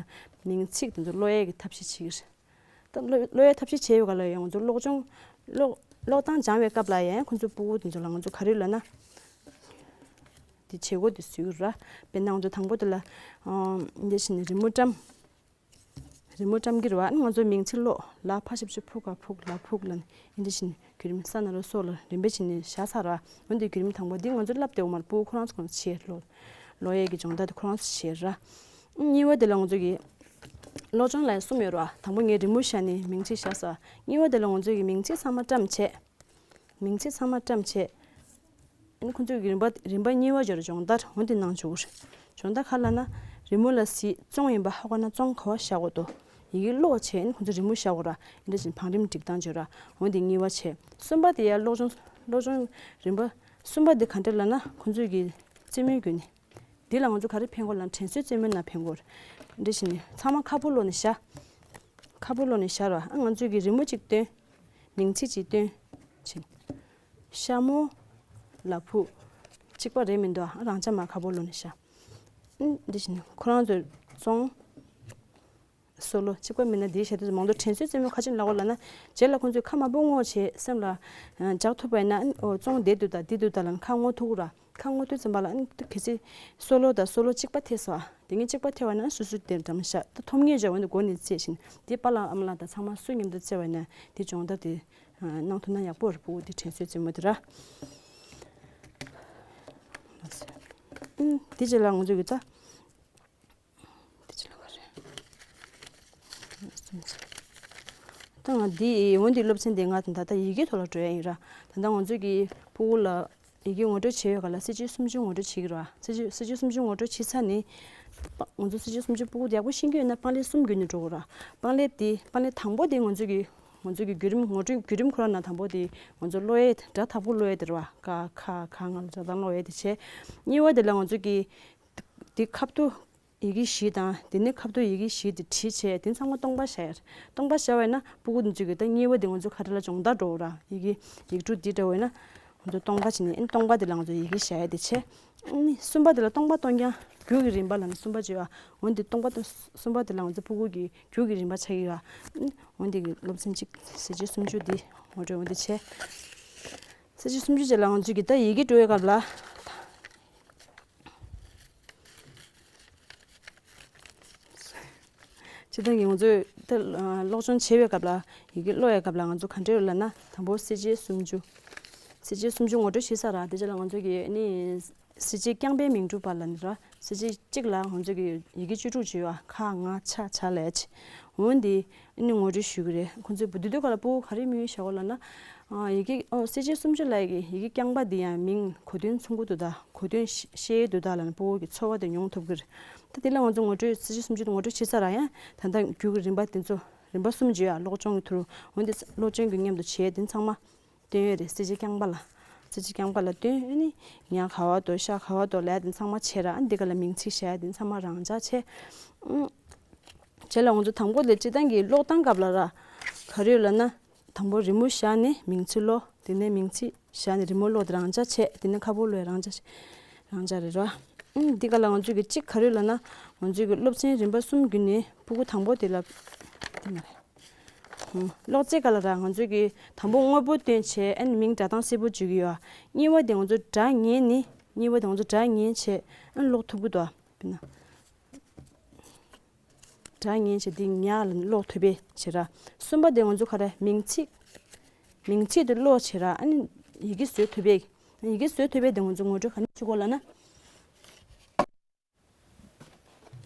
མིང་ཚིག་དེ་ཚོ་ཀློག་ཡས་ཀྱི་ཐབས་ཤེས་བྱེད་ཀྱི་རེད། ད་ཀློག་ཀློག་ཡའི་ཐབས་ཤེས་བྱས་ཡོད་ག་ལ་ཡང་། ང་ཚོ་ཀློག་སྦྱོང་ཀློག་ཀློག་སྟངས་སྦྱང་བའི་སྐབས་ལ་ཡང་ཁོ་ཚོའི་སྤུ་གུ་དེ་ཚོ་ལ་ང་ཚོ་ག་རེ་ལབ་ན། དེ་བྱེད་སྒོ་དེ་བཟོས་ཀྱི་ར། དཔེར་ན་ང་ཚོ་དང་པོ་དེ་ལ། ཨ། འདི་བྱས་ནས་རི་མོ་བཀྲམ། རི་མོ་བཀྲམ་གྱི་རེད་བ། ང་ཚོ་མིང་ཚིག་ཀློག་ལ་ཕ་ཞབས་ཀྱུ་ཕུ་ག་ཕུག་ལ་ཕུག་ལ་ནི། འདི་བྱས་ནས་བརྒྱུད་རིམ་ས་ན་རོ་སོ་ལ་རིམ་པས་བྱས་ནས་བཞག་ཚར་བ། འོན་ཏེ་བརྒྱུད་རིམ་དང་པོ་འདི་ང་ཚོ་བསླབ་བསྡད་ཡོད་མ་རེད། སྤུ་གུ་ཁོ་རང་ཚོ་ཁོ་རང་ཚོ་བྱས། ཀློག་ཀློག་ཡས་ཀྱི་སྦྱོང་བརྡར་དེ་ཁོ་རང་ཚོ་བྱས་ར། གཉིས་པ་དེ་ལ་ང་ཚོ་གི་ཀློག་སྦྱོང་ལ་གསུམ་ཡོད་རེད་བ། དང་པོ་ངས་རི་མོ་བཞག་ནས་མིང་ཚིག་བཞག་ས། གཉིས་པ་དེ་ལ་ང་ཚོ་གི་མིང་ཚིག་ཚང་མ་བཀྲམ་བྱས། མིང་ཚིག་ཚང་མ་བཀྲམ་བྱས། ཨ་ནི་ཁོ་ཚོས་ཀྱི་རིམ་པ་རིམ་པ་གཉིས་པ་སྦྱོར་སྦྱོང་བརྡར་འོ་འདི་གནང་བཅུག་གི་རེད། སྦྱོང་བརྡར་ག་རེ་ལབ་ན། རི་མོ་ལ་གཟིགས། བཙོང་ཡིན་པ་ཧ་གོ་ན་བཙོང་ག་པར་བཞག་དགོས་འདུག་ཡི་གེ་ཀློག་བྱས། ཨ་ནི་ཁོ་ཚོས་རི་མོ་བཞག་དགོས་ར། འདི་བཞིན་བང་རིམ་སྒྲིག་སྟངས་བརྗོད་ར། འོ་འདི་གཉིས་པ་བྱས། གསུམ་པ་དེ་ཡང་སློབ་སྦྱོང་སློབ་སྦྱོང་རིམ་པ་གསུམ་པ་དེ་ག་འདྲ་ལབ་ན། ཁོ་ཚོས་ཀྱི་རྩེད་མོའི་བརྒྱུད་ནས། འདི་ལ་ང་ཚོ་ག་རེ་ཕན་གོ་ལབ་ན། དྲན་གསོའི་རྩེད་མོའི་ནང་ཕན་གོ་རེད། འདི་བཞིན་ནས་ཚང་མ་ཁ་ཕོ་ལོག་ནས་བཞག་ཁ་ཕོ་ལོག་ནས་བཞག་ར། ཨ། ང་ཚོས་ཀྱི་རི་མོ་གཅིག་སྟོན། མིང་ཚིག་གཅིག་སྟོན། ཕྱིན། ཤ་མོ་ལ་ཕུག་གཅིག་པ་རེད་མི་འདུག་ཨ། རང་འཇགས་མར་ཁ་ཕོ་ལོག་ནས་བཞག་ཨ། འདི་བཞིན་ཁོ་རང་ཚོས་བཙོང་། སོ་ལོ་གཅིག་པ་མིན་ན་འདི་བྱས་དུས་མང་དུ་དྲན་གསོའི་རྩེད་མོ་ག་རེ་བྱས་ནས་ལབ་དགོས་ལབ་ན། རྗེས་ལ་ཁོང་ཚོས་ཁ་མང་པོ་བསྔོགས་བྱས་སེམས་ལ་འཇགས་ཐུབ་པ་ཡིན་ན། ཨ། འོ། བཙོང་བསྡད་འདུག་ད་འདི་འདུག་ད་ལབ་ནས་ཁ་བསྔོག་ཐུབ་ཀྱི་ར། ཁ་བསྔོག་དུས་ཙམ་པ་ལ། ཨ། གལ་སྲིད་སོ་ལོ་དང་སོ་ལོ་གཅིག་པ་ཐེབས་སོང་། དེ་ངས་གཅིག་པ་ཐེབས་པ་ན་སོ་སོ་དེར་འགྲམ་བཞག་ད་ཐོབ་ངེས་བྱས། འོན་ཏེ་མགོ་ནས་རྩེས་བཞིན་དེ་པཱ་ལགས་ཨ་མ་ལགས་དང་ཚང་མ་སུ་མཉམ་དུ་རྩེ་བ་ཡིན་ན། དེ་སྦྱོང་བརྡར་དེ་གནང་ཐུབ་ན་ཡག་པོ་རེད། སྤུ་གུ་དེ་དྲན་གསོའི་རྩེད་མོ་དེ་ར། ཨ། དེ་རྗེས་ལ་ང་ཚོ་གི་ད། དེ་ཅི་ལ་བ་རེད། ད་ང་འདི་འོན་ཏེ་སློབ་ཚན་དེ་ང་ད་ལྟ་ཡི་གེ་ཐོག་ལ་འགྲོ་ཡ་ཡིན་ར། ད་ལྟ་ང་ཚོ་གི་སྤུ་གུ་ལ་ཡི་གེ་ངོ་སྤྲོད་བྱེད་ཡོད་ག་ལ་གསལ་བྱེད་སུམ་ཅུ་ངོ་སྤྲོད་བྱེད་ཀྱི་ར། གསལ་བྱེད་གསལ་བྱེད་སུམ་ཅུ་ངོ་སྤྲོད་བྱེད་ཚར་ནས། ང་ཚོ་གསལ་བྱེད་སུམ་ཅུ་སྤུ་གུ་ཡག་པོ་ཤེས་ཀྱི་ཡོད་ན་པང་ལེབ་གསུམ་བརྒྱུད་ནས་འགྲོ་དགོས་ར། པང་ལེབ་དེ་པང་ལེབ་དང་པོ་དེ་ང་ཚོ་གི་ང་ཚོ་གི་བརྒྱུད་རིམ་ངོ་སྤྲོད་བརྒྱུད་རིམ་ཁོ་རང་ནང་དང་པོ་དེ་ང་ཚོ་ཀློག་ཡས་སྒྲ་དག་པོ་ཀློག་ཡས་དེ་རེད་བ། ཀ་ཁ་ག་ང་ལ་སྒྲ་གདངས་ཀློག་ཡས་དེ་བྱས། གཉིས་པ་དེ་ལ་ང་ཚོ་གི་དེ་ཁ་ཐུག་ཡི་གེ་བཞི་དང་། དེ་ནས་ཁ་ཐུག་ཡི་གེ་བཞི་དེ་བྲིས་བྱས། དེ་ཚང་མ་སྟོང་པ་བཞག་ཡ་རེད། སྟོང་པ་བཞག་པ་ཡིན་ན་སྤུ་གུ་དེ་ཚོ་གི་ད་གཉིས་པ་དེ་ང་ཚོ་ག་རེ་ལ་སྦྱོང་བརྡར་འགྲོ་ར། ཡི་གེ་ཡིག་འབྲུ་འདི་འདྲ་བ་ཡིན་ན་ང་ཚོ་སྟོང་པ་བྱས་ནས། ཨ། སྟོང་པ་དེ་ལ་ང་ཚོ་ཡི་གེ་བཞག་ཡ་དེ་བྱས། ཨ་ནི་གསུམ་པ་དེ་ལ་སྟོང་པ་སྟོང་རྐྱང་རྒྱུགས་ཀྱི་རིམ་པ་ལ་ནི་གསུམ་པ་བྱས་ཡོད། འོན་ཏེ་སྟོང་པ་དང་གསུམ་པ་དེ་ལ་ང་ཚོ་སྤུ་གུ་གི་རྒྱུགས་ཀྱི་རིམ་པ་ཆགས་ཀྱི་ཡོད། ཨ་ནི་འོན་ཏེ་གི་སློབ་ཚན་གཅིག་གསལ་བྱེད་སུམ་ཅུ་འདི་ངོ་སྤྲོད་འོན་ཏེ་བྱས། གསལ་བྱེད་སུམ་ཅུ་བཅས་ལ་ང་ཚོ་གི་ད་ཡི་གེ་འགྲོ་བའི་སྐབས་ལ། སྤྱིར་བཏང་གི་ང་ཚོས་ད་སློབ་སྦྱོང་བྱེད་པའི་སྐབས་ལ། ཡི་གེ་ཀློག་ཡའི་སྐབས་ལ་ང་ཚོ་ག་འདྲ་ཡོད་ལབ་ན། དང་པོ་གསལ་བྱེད་སུམ་ཅུ། གསལ་བྱེད་སུམ་ཅུ་ངོ་སྤྲོད་བྱེད་ས་ར། དེ་རྗེས་ལ་ང་ཚོ་གི་ནི་གསལ་བྱེད་རྐྱང་པའི་མིང་སྒྲུབ་པ་ལབ་ནི་ར། གསལ་བྱེད་གཅིག་ལ་ང་ཚོ་གི་ཡི་གེ་བཅུ་དྲུག་ཅིག་ཡོད་ཨ། ཁ་ང་ཆ་ཆ་ལས་ཅི། འོན་ཏེ་ཨ་ནི་ངོ་སྤྲོད་ཞུ་གི་རེད། ཁོང་ཚོས་བུ་དུས་དུས་སྐབས་ལ་སྤུ་གུ་ག་རེ་དམིགས་ཡུལ་བཞག་གོ་ལབ་ན། ཨ། ཡི་གེ། ཨོ། གསལ་བྱེད་སུམ་ཅུ་ལབ་ཡ་གི་ཡི་གེ་རྐྱང་པ་འདི་ཡང་མིང་གོ་དོན་མཚུངས་ཀྱི་འདུག་ད། གོ་དོན་ཤེས་ཤེས་འདུག་ད་ལབ་ནས་སྤུ་གུ་གི་ཚོར་བ་དེ་མྱོང་ཐུབ་ཀྱི་རེད། ད་དེ་ལ་ང་ཚོ་ངོ་སྤྲོད་གསལ་བྱེད་སུམ་ཅུ་དེ་ངོ་སྤྲོད་བྱེད་ས་ར། ཡང་ད་ལྟ་རྒྱུགས་ཀྱི་རིམ་པ་དེ་ཚོ་རིམ་པ་གསུམ་བརྗོད་ཡ། སློབ་སྦྱོང་གི་ཐོག་རུ། འོན་ཏེ་སློབ་སྦྱོང་གི་མཉམ་དུ་བྱས་དེ་ཚང་མ་སྟོན་ཡོད་རེད། གསལ་བྱེད་རྐྱང་པ་ལ། གསལ་བྱེད་རྐྱང་པ་ལ་སྟོན། ཨ་ནི་ཉ་ག་བ་དོ་ཤ་ག་བ་དོ་ལབ་ཡ་དེ་ཚང་མ་བྱས་ར། ཨ་ནི་འདི་ག་ལ་མིང་ཚིག་བཞག་ཡ་དེ་ཚང་མ་རང་འཇགས་བྱས། ཨ། རྗེས་ལ་ང་ཚོ་དང་པོ་དེ་སྤྱིར་བཏང་གི་ཀློག་སྟངས་སྐབས་ལ་ར། ག་རེ་ཡོད་ལབ་ན། དང་པོ་རི་མོ་བཞག་ནས་མིང་ཚིག་ཀློག་དེ་ནས་མིང་ཚིག་བཞག་ནས་རི་མོ་ཀློག་དེ་རང་འཇགས་བྱས། དེ་ནས་ཁ་པོ་ཀློག་རང་འཇགས། རང་འཇགས་རེད་ར། ཨང་། འདི་ག་ལ་ང་ཚོས་ཀྱི་གཅིག་ག་རེ་ལབ་ན། ང་ཚོས་ཀྱི་སློབ་ཚན་རིམ་པ་གསུམ་བརྒྱུད་ནས་སྤུ་གུ་དང་པོ་དེ་ལ། དེ་མ་རེད། ཨང་། ཀློག་ཚེ་ག་ལ་ར་ང་ཚོས་ཀྱི་དང་པོ་དངོས་པོ་སྟོན་བྱས། ཨ་ནི་མིང་སྒྲ་གདངས་གསལ་པོ་བརྗོད་ཀྱི་ཡོད། གཉིས་པ་དེ་ང་ཚོ་སྒྲ་ཉན་ནས། གཉིས་པ་དེ་ང་ཚོ་སྒྲ་ཉན་བྱས། ཨ་ནི་ཀློག་ཐུབ་ཀྱི་འདུག་དཔེར་ན། སྒྲ་སྙན་བྱས་འདི་ཉ་ལ་ཀློག་ཐུབ་པའི་བྱེད་ར། གསུམ་པ་དེ་ང་ཚོ་ག་རེ་མིང་ཚིག་མིང་ཚིག་དེ་ཀློག་བྱེད་ར། ཨ་ནི་ཡི་གེ་བཟོ་ཐུབ་པའི་ཡི་གེ་བཟོ་ཐུབ་པའི་དེ་ང་ཚོ་ངོ་སྤྲོད་ག་ནས་བྱེད་དགོས་ལབ་ན།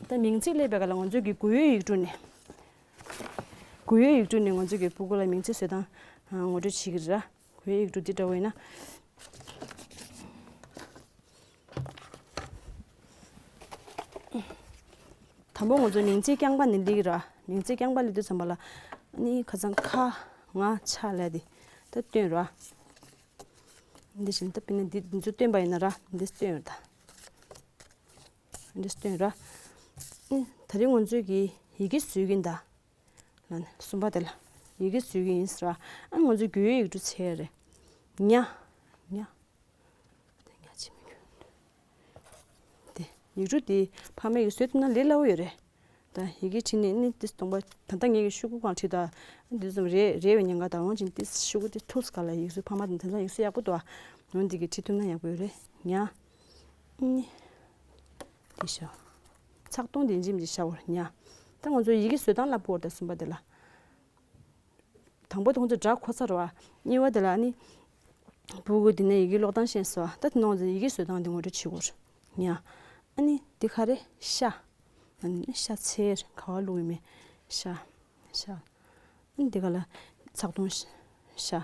ད་མིང་ཚིག་སླེབས་པའི་སྐབས་ལ་ང་ཚོས་ཀྱི་གུ་ཡངས་ཡིག་འབྲུ་ནས། གུ་ཡངས་ཡིག་འབྲུ་ནས་ང་ཚོས་ཀྱི་སྤུ་གུ་ལ་མིང་ཚིག་བཟོ་སྟངས་ངོ་སྤྲོད་བྱེད་ཀྱི་རེད། གུ་ཡངས་ཡིག་འབྲུ་འདི་འདྲ་བོ་ཡིན་ན། དང་པོ་ང་ཚོ་མིང་ཚིག་རྐྱང་པ་ནས་སླེབས་ཀྱི་ར། མིང་ཚིག་རྐྱང་པ་སླེབས་དུས་ཙམ་པ་ལ་ནི་ཁ་སང་ཁ་ང་ཆ་ལབ་དེ་ད་སྟོན་ར། འདི་བཞིན་ད་དཔེར་ན་འདི་འདི་ཚོ་སྟོན་པ་ཡིན་ན་ར་འདི་སྟོན་ར་ད། འདི་སྟོན་ར། ཨེ། ད་རིང་ང་ཚོས་ཀྱི་ཡི་གེ་བཟོ་གི་ཡིན་ད། ལ་ནི་གསུམ་པ་དེ་ལ་ཡི་གེ་བཟོ་གི་ཡིན་ཟེར་བ། ཨ་ང་ཚོས་གུ་ཡངས་ཡིག་འབྲུ་བྱས་རེད། ཉ། ཉ། དེ་ཉ་ཆི་མི་གུ། དེ་ཡིག་འབྲུ་དེ་ཕ་མས་ཀྱི་བཟོས་ཐུབ་ན་ལས་སླ་བོ་ཡོད་རེད། ད་ཡི་གེ་བྲིས་ནས་ནི་དེ་སྟོང་པ་ད་ལྟ་ངེད་ཀྱི་ཤོག་གུ་གང་བྲིས་ད། འདི་ཙམ་རེ་རེ་བའི་ཉེན་ཁ་དང་འོན་ཀྱང་དེ་ཤོག་གུ་དེ་ཐུགས་ག་ལ་ཡིག་གཟུགས་ཕ་མ་དང་དེ་ཚོ་ཡིག་གཟུགས་ཡག་པོ་འདུག་ཨ། འོན་དེ་གི་བྲིས་ཐུབ་ན་ཡག་པོ་ཡོད་རེད། ཉ། ནི། དེ་ཤ། ཚགས་དུང་དེ་འཇིམ་གྱི་ཤ་བོར་ཉ། ད་ང་ཚོ་ཡི་གེ་བཟོ་སྟངས་ལ་བོར་ད་གསུམ་པ་དེ་ལ། དང་པོ་དེ་ང་ཚོ་སྒྲ་གོ་ཚར་བ། གཉིས་པ་དེ་ལ་ནི། སྤུ་གུ་དེ་ནས་ཡི་གེ་ཀློག་སྟངས་ཤེས་སོ། ད་དེ་ནང་ཚོ་ཡི་གེ་བཟོ་སྟངས་དེ་ངོ་སྤྲོད་བྱེད་དགོས་ཉ། ཨ་ནི་དེ་ག་རེ་ཤ། ཨ་ནི་ཤ་ཚལ་ག་བ་བླུགས་ཡོད་མེད། ཤ། ཤ། ཨ་ནི་དེ་ག་ལ་ཚགས་དུང་ཤ།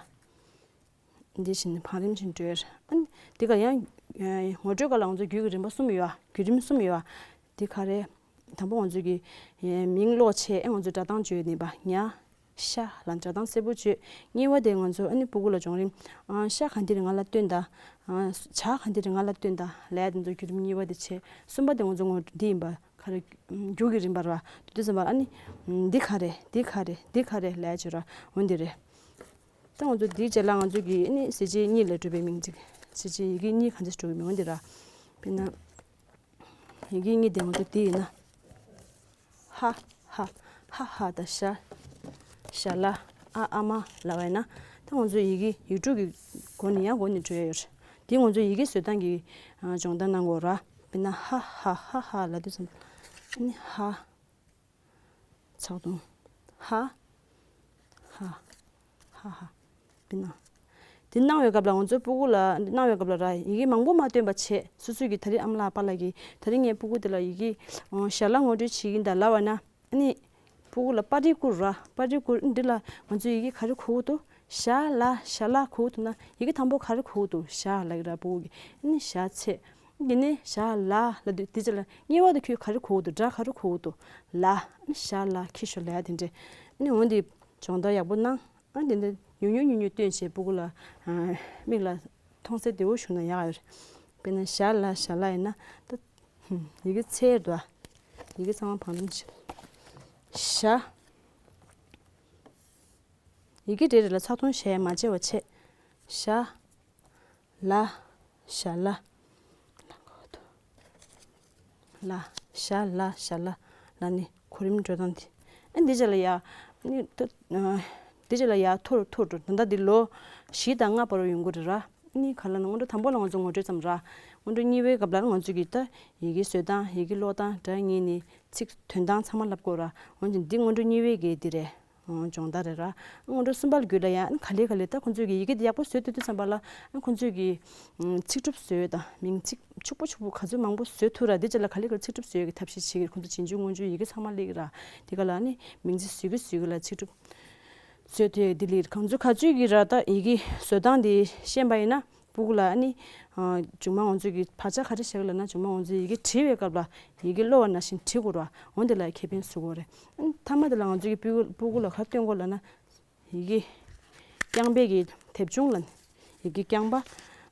འདི་བཞིན་བང་རིམ་བཞིན་བགྲོད། ཨ་ནི་འདི་ག་ཡང་ངོ་སྤྲོད་སྐབས་ལ་ང་ཚོ་རྒྱུད་ཀྱི་རིམ་པ་གསུམ་ཡོད་ཨ། བརྒྱུད་རིམ་གསུམ་ཡོད་ཨ། འདི་ག་རེ། དང་པོ་ང་ཚོ་གི་མིང་ཀློག་བྱས་ཨེ་ང་ཚོ་སྒྲ་གདངས་བརྗོད་ནས་པ་ཉ། ཤ་ལ་སྒྲ་གདངས་གསལ་པོ་བརྗོད། གཉིས་པ་དེ་ང་ཚོ་ཨ་ནི་སྤུ་གུ་ལ་སྦྱོང་རིམ། ཨ་ཤ་ག་འདི་རེད་ང་ལ་སྟོན་ད། ཨ་ཇ་ག་འདི་རེད་ང་ལ་སྟོན་ད་ལས་དེ་ཚོ་བརྒྱུད་རིམ་གཉིས་པ་དེ་བྱས། གསུམ་པ་དེ་ང་ཚོ་ངོ་འདི་ཡིན་པ། ག་རེ། རྒྱུ་གི་རིམ་པར་བ། དུས་དུས་ཙམ་པར་ཨ་ནི། འདི་ག་རེ་འདི་ག་རེ་འདི་ག་རེ་ལས་བྱོས་ར་འོ་འདི་རེད། ད་ང་ཚོ་འདིའི་རྗེས་ལ་ང་ཚོ་གི་ཨ་ནི་གཟི་བརྗིད་གཉིས་ལས་གྲུབ་པའི་མིང་ཚིག་གཟི་བརྗིད་ཡི་གེ་གཉིས་གང་ཚེ་གྲུབ་པའི་མིང་འོ་འདི་ར། དཔེར་ན། ཡི་གེ་གཉིས་དེ་ང་ཚོ་འདི་ཡིན་ན། ཧ། ཧ། ཧ་ཧ་ད་ཤ། ཤ་ལ། ཨ་ཨ་མ་ལ་བས་ན། ད་ང་ཚོ་ཡི་གེ་ཡིག་འབྲུ་གི་སྒོ་ནས་ཡང་སྒོ་ནས་འགྲོ་ཡ་ཡོད་རེད། དེ་ང་ཚོ་ཡི་གེ་བཟོ་སྟངས་ཀྱི་སྦྱོང་བརྡར་གནང་དགོས་ར། དཔེར་ན་ཧ་ཧ་ཧ་ཧ་ལ་དུས་ཙམ་ནི་ཧ། ཚགས་དུང་། ཧ། ཧ། ཧ་ཧ། དཔེར་ན། དེ་གནང་བའི་སྐབས་ལ་ང་ཚོའི་སྤུ་གུ་ལ་གནང་བའི་སྐབས་ལ་ར་ཡི་གེ་མང་པོ་མ་བཏོན་པ་བྱས་སོ་སོ་གི་ད་རེས་ཨ་མ་ལགས་པ་ལགས་ཀྱིས་ད་རེས་ངའི་སྤུ་གུ་དེ་ལ་ཡི་གེ་ཞྭ་ལ་ངོ་སྤྲོད་བྱེད་ཀྱིན་གདའ་ལབ་པ་ན། ཨ་ནི། སྤུ་གུ་ལ་པར་རིས་བསྐུར་ར་པར་རིས་བསྐུར་འདི་ལ་ང་ཚོས་ཡི་གེ་ག་རེ་གོ་གི་འདུག་ཞྭ་ལ་ཞྭ་ལ་གོ་གི་འདུག་ན་ཡི་གེ་དང་པོ་ག་རེ་གོ་གི་འདུག་ཞྭ་ལབ་ཀྱི་ར་སྤུ་གུ་གིས་ཨ་ནི་ཞྭ་ཚལ། འདི་ནས་ཞྭ་ལ་ལབ་དུས་དེ་ཚེ་ལ་ངེས་པར་དུ་ཁྱོད་ག་རེ་གོ་གི་འདུག་སྒྲ་ག་རེ་གོ་གི་འདུག་ལ། ཞྭ་ལ་ཁྱི་ཤོ་ལ་ཡ་དེ་འདྲས་ནི་འོན་ཏེ་སྦྱོང་བརྡར་ཡག་པོ་གནང་། ཨ་དེ་འདྲ་ཉུང་ཉུང་ཉུང་ཉུང་སྟོན་བྱས་སྤུ་གུ་ལ་མིག་ལ་མཐོང་གསལ་བདེ་བོ་ཞུ་ན་ཡག་ཡོད་རེད། དཔེར་ན་ཞྭ་ལ་ཞྭ་ལ་ཡིན་ན་ད་ཡི་གེ་ཚེར་འདུག་ཡི་གེ་ཚང་མ་བང་རིམ་བྱེད། ཞྭ། ཡི་གེ་རེ་རེ་ལ་ཚགས་དུང་ཞལ་མ་བརྗེ་བ་བྱེད། ཞྭ། ལ། ཞྭ་ལ། ལ། ཞྭ་ལ་ཞྭ་ལ། ལ་ནི་གོ་རིམ་འགྲོ་སྟངས་དེ། ཨ་འདི་ཅག་ལ་ཡ། ནི་ད། འདི་ཅག་ལ་ཡ་ཐོར་ཐོར་འགྲོ་ད་ལྟ་འདི་ལོ། བཞི་དང་ལྔ་བར་ཡོང་གི་རེད་ར། ནི་ག་ལ་ན་སྔོན་འགྲོ་དང་པོ་ལ་ང་ཚོ་ངོ་སྤྲོད་ཙམ་ར། སྔོན་འགྲོ་གཉིས་པའི་སྐབས་ལ་ང་ཚོ་གི་ད། ཡི་གེ་བཟོ་སྟངས་ཡི་གེ་ཀློག་སྟངས་སྒྲ་སྙན་ནི་ཚིག་དོན་སྟངས་ཚང་མ་ལབ་དགོས་ར། འོན་ཀྱང་འདི་སྔོན་འགྲོ་གཉིས་པའི་གི་འདི་རེད། སྦྱོང་བརྡར་རེད་ར། སྔོན་འགྲོ་གསུམ་པ་ལ་བརྒྱུད་ལ་ཡང་ག་ལེ་ག་ལེ་ད་ཁོང་ཚོས་ཀྱི་ཡི་གེ་འདི་ཡག་པོ་བཟོས་ཏེ་དུས་ཙམ་པ་ལ་ཁོང་ཚོས་ཀྱི་ཚིག་གྲུབ་བཟོས་དང་མིང་ཚིག་ཕྱུག་པོ་ཕྱུག་པོ་ག་ཚོད་མང་པོ་བཟོས་ཐུབ་ར་འདི་ཅག་ལ་ག་ལེ་ག་ལེ་ཚིག་གྲུབ་བཟོས་ཀྱི་ཐབས་ཤེས་བྱེད་ཀྱི་ཁོང་ཚོ་ཆེན་ཆུང་སྔོན་ཆུང་ཡི་གེ་ཚང་མ་སླེབས་ཀྱི་ར། འདི་ག་ལ་ནི་མིང་ཚིག་བཟོས་ཀྱི་བཟོས་ཀྱི་ལ་ཚིག་གྲུབ་བཟོས་ཐུབ་ཡ་འདི་ལེགས་གང་ཚོད་ག་ཚོད་ཀྱི་ར་ད་ཡི་གེ་བཟོ་སྟངས་འདི་ཤེས་པ་ཡིན་ན། སྤུ་གུ་ལ་ཨ་ནི། མཇུག་མ་ང་ཚོས་ཀྱི་བག་ཆགས་ག་རེ་བཞག་ལབ་ན་མཇུག་མ་ང་ཚོས་ཡི་གེ་བྲིས་པའི་སྐབས་ལ་ཡི་གེ་ཀློག་པ་ནང་བཞིན་བྲིས་དགོས་ར། འོན་དེ་ལ་ཁེ་ཕན་སུ་དགོས་རེད། ཨ་ནི་མཐའ་མ་དེ་ལ་ང་ཚོས་ཀྱི་སྤུ་གུ་སྤུ་གུ་ལ་ག་རེ་སྟོན་དགོས་ལབ་ན། ཡི་གེ་རྐྱང་པའི་གི་དེབ་ཆུང་ལ་ནི་ཡི་གེ་རྐྱང་པ། ཨ་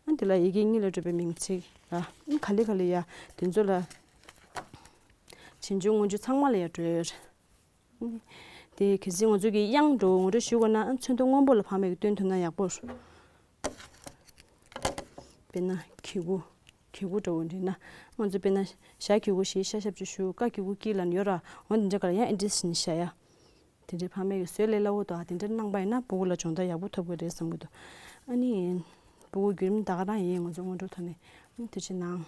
ནི་དེ་ལ་ཡི་གེ་གཉིས་ལས་གྲུབ་པའི་མིང་ཚིག་ལ་ཨ་ནི་ག་ལེ་ག་ལེ་ཡ་དེ་ཚོ་ལ་ཆེན་ཆུང་སྔོན་ཆུང་ཚང་མ་ལ་ཡ་འགྲོ་ཡོད་རེད། དེ་གལ་སྲིད་ང་ཚོ་གི་དབྱངས་འགྲོ་ངོ་སྤྲོད་ཞུ་དགོས་ན་ཚོན་མདོག་སྔོན་པོ་ལ་ཕ་མས་ཀྱི་སྟོན་ཐུབ་ན་ཡག་པོ། དཔེར་ན་གི་གུ། གི་གུ་འདྲ་བོ་འདྲི་ན་ང་ཚོ་དཔེར་ན་ཞ་གི་གུ་ཞེས་ཤ་ཞབས་ཀྱུ་ཞུ་ཀ་གི་གུ་ཀི་ལ་ཡོད་ར། འོ་འདི་འདྲ་ག་ལ་ཡང་ཨེ་འདྲི་ཞིན་ཞ་ཡ། དེ་འདྲའི་ཕ་མས་ཀྱི་བཟོས་ལས་སླ་བོ་དང་དེ་འདྲ་གནང་པ་ཡིན་ན་སྤུ་གུ་ལ་སྦྱོང་བརྡར་ཡག་པོ་ཐོབ་ཀྱི་རེད་བསམ་གྱི་འདུག་ཨ་ནི། སྤུ་གུ་བརྒྱུད་རིམ་ད་ག་རང་ཡིན་ང་ཚོ་སྔོན་འགྲོ་ཐོག་ནས་ཐུགས་རྗེ་གནང་།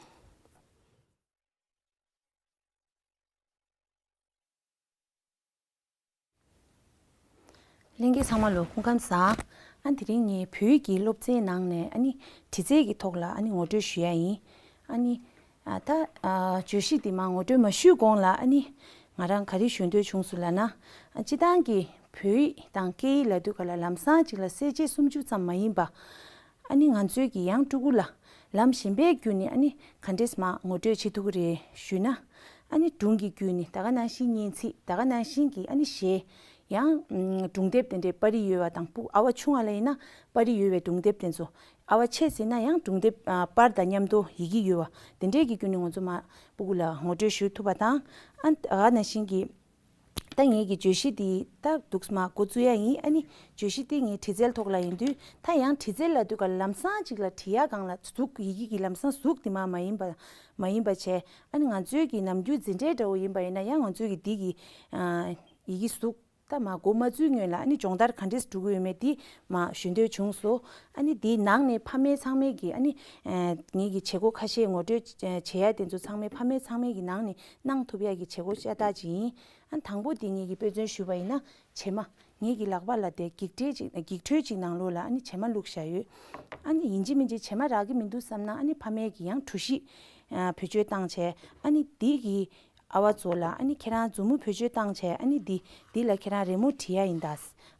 ལྷན་རྒྱས་ཚང་མ་ལ་སྐུ་ཁམས་བཟང་། ཨ་དེ་རིང་ངས་བོད་ཡིག་གི་སློབ་ཚན་ནང་ནས་ཨ་ནི་དྲི་རྩད་ཀྱི་ཐོག་ལ་ཨ་ནི་ངོ་སྤྲོད་ཞུ་ཡ་ཡིན། ཨ་ནི་ཨ་ད་ཨ་བརྗོད་གཞི་འདི་མ་ངོ་སྤྲོད་མ་ཞུས་གོང་ལ་ཨ་ནི་ང་རང་ག་རེ་ཞུ་འདོད་བྱུང་སོང་ལབ་ན། ཨ་སྤྱིར་བཏང་གི་བོད་ཡིག་དང་སྐད་ཡིག་ལབ་དུས་ག་ལ་ལམ་སང་ཅིག་ལ་གསལ་བྱེད་སུམ་ཅུ་ཙམ་མ་ཡིན་པ། ཨ་ནི་ང་ཚོའི་གི་ཡང་ཕྲུ་གུ་ལ་ལམ་གཞན་པའི་བརྒྱུད་ནས་ཨ་ནི་ག་འདྲས་མ་ངོ་སྤྲོད་བྱེད་ཐུབ་ཀྱི་རེད་ཞུས་ན། ཨ་ནི་སྒྲུང་གི་བརྒྱུད་ནས་ད་ག་ནང་བཞིན་སྙན་ཚིག་ད་ག་ནང་བཞིན་གྱི་ཨ་ནི་གཞས། ཡང་སྒྲུང་དེབ་དེ་འདྲའི་པར་རིས་ཡོད་པ་དང་སྤུ་ཨ་བ་ཆུང་བ་ལ་ཡིན་ན་པར་རིས་ཡོད་པའི་སྒྲུང་དེབ་དེ་ཚོ། ཨ་བ་ཆེ་ཟེར་ན་ཡང་སྒྲུང་དེབ་ཨ་པར་དང་མཉམ་དུ་ཡི་གེ་ཡོད་པ་དེ་འདྲའི་གི་བརྒྱུད་ནས་ང་ཚོ་མ་སྤུ་གུ་ལ་ངོ་སྤྲོད་ཞུ་ཐུབ་པ་དང་། ཨ་ད་ག་ནང་བཞིན་གྱི་ད་ངེད་ཀྱི་བརྗོད་གཞི་འདི་ད་འདུག་སེ་མ་འགོ་བཙུགས་ཡ་ཡིན། ཨ་ནི་བརྗོད་གཞི་འདི་ངའི་དྲི་རྩད་ཐོག་ལ་ཡིན་དུས་ད་ཡང་དྲི་རྩད་ལབ་དུས་ག་ལམ་སང་ཅིག་ལ་བྲིས་ཡ་སྒང་ལ་གཟུགས་ཡི་གེ་གི་ལམ་སང་གཟུགས་འདི་མ་མ་ཡིན་པ་མ་ཡིན་པ་བྱས། ཨ་ནི་ང་ཚོའི་གི་ནམ་རྒྱུན་འཛིན་གྲྭའི་འདྲ་བོ་ཡིན་པ་ཡིན་ན་ཡང་ང་ཚོའི་གི་འདི་གི་ཨ་ཡི་གེ་གཟུགས་ད་མ་འགོ་མ་བཙུགས་སྔོན་ལ་ཨ་ནི་སྦྱོང་བརྡར་ག་འདྲས་འགྲོ་གི་ཡོད་མེད་འདི་མ་ཞུ་འདོད་བྱུང་སོང་། ཨ་ནི་འདིའི་ནང་ནས་ཕ་མའི་ཚང་མས་གི་ཨ་ནི་ཨ་ངེད་ཀྱི་བྱེད་སྒོ་ཁ་ཤས་ངོ་སྤྲོད་བྱེད་ཡ་དེ་ཚོ་ཚང་མའི་ཕ་མའི་ཚང་མས་གི་ནང་ནས་གནང་ཐུབ་ཡ་གི་བྱེད་སྒོ་ཤ་སྟག་ཅིག་ཡིན། ཨ་ནི་དང་པོ་དེ་ངེད་ཀྱིས་དཔེ་མཚོན་ཞུས་པ་ཡིན་ན་བྱེ་མ། ངེད་ཀྱི་ལག་པ་ལ་དེ་འགྱིག་ཁྲོལ་ཅིག་འགྱིག་ཁྲོལ་ཅིག་ནང་ལོགས་ལ་ཨ་ནི་བྱེ་མ་བླུགས་བཞག་ཡོད། ཨ་ནི་ཡིན་གཅིག་མིན་གཅིག་བྱེ་མ་རག་གི་མི་འདུག་བསམ་ན་ཨ་ནི་ཕ་མས་ཀྱི་ཡང་གྲུ་བཞི་ཨ་བེད་སྤྱོད་བཏང་བྱས། ཨ་ནི་འདི་གི་ཨ་བ་ཚོ་ལ་ཨ་ནི་ཁྱེད་རང་མཛུབ་མོ་བེད་སྤྱོད་བཏང་བྱས། ཨ་ནི་འདི་འདི་ལ་ཁྱེད་རང་རི་མོ་བྲིས་ཡ་ཡིན་ད།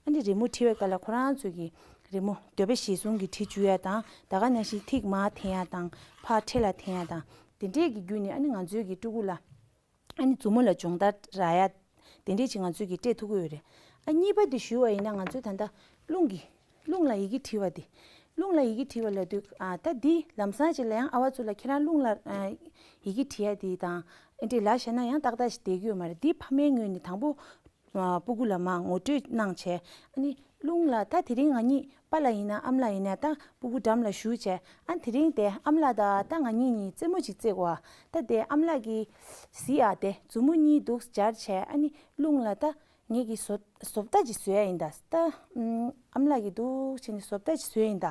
ཨ་ནི་རི་མོ་བྲིས་པའི་སྐབས་ལ་ཁོ་རང་ཚོ་གི་རི་མོ་འདོད་པ་གཞིར་བཟུང་གི་བྲིས་བཅུག་ཡ་དང་ད་ག་ནང་བཞིན་ཐིག་མར་འཐེན་ཡ་དང་ཕར་འཕྲེད་ལ་འཐེན་ཡ་དང་དེ་འདྲས་ཀྱི་བརྒྱུད་ནས་ཨ་ནི་ང་ཚོའི་གི་ཕྲུ་གུ་ལ། ཨ་ནི་མཛུབ་མོ་ལ་སྦྱོང་བརྡར་རག་ཡ། དེ་འདྲས་ཅིག་ང་ཚོས་ཀྱིས་སྤྲད་ཐུབ་ཀྱི་ཡོད་རེད། ཨ་གཉིས་པ་དེ་ཞུ་བ་ཡིན་ན་ང་ཚོས་ད་ལྟ་རླུང་གི་རླུང་ལ་ཡི་གེ་བྲིས་པ་དེ། རླུང་ལ་ཡི་གེ་བྲིས་པ་ལབ་དུས་ཨ་ད་འདི་ལམ་སང་ཅིག་ལ་ཡང་ཨ་བ་ཚོ་ལ་ཁྱེད་རང་རླུང་ལ་ཨ་ཡི་གེ་བྲིས་ཡ་དེ་དང་ཨེ་འདྲས་ལབ་བཞག་ན་ཡང་ཏག་ཏག་ཞིག་བསྡད་ཀྱི་ཡོད་མ་རེད། འདི་ཕ་མའི་ངོས་ནས་དང་པོ་ཨ་སྤུ་གུ་ལ་མར་ངོ་སྤྲོད་གནང་བྱས། ཨ་ནི་རླུང་ལ་ད་དེ་རིང་ང་གཉིས་པཱ་ལགས་ཡིན་ན་ཨ་མ་ལགས་ཡིན་ན་ད་སྤུ་གུ་འགྲམ་ལ་བཞུགས་བྱས། ཨ་དེ་རིང་དེ་ཨ་མ་ལགས་དང་ད་ང་གཉིས་གཉིས་རྩེད་མོ་ཅིག་རྩེ་དགོས། ཨ་ད་དེ་ཨ་མ་ལགས་ཀྱིས་གཟིགས་ཨ་དེ་མཛུབ་མོ་གཉིས་འདུག་སྦྱར་བྱས། ཨ་ནི་རླུང་ལ་ད་ངེད་ཀྱིས་བཟོ་བཟོ་ལྟ་ཅིག་བཟོ་ཡ་ཡིན་ད། ད་ཨམ་ཨ་མ་ལགས་ཀྱིས་འདུག་བྱས་ནས་བཟོ་ལྟ་ཅིག་བཟོ་ཡ་ཡིན་ད།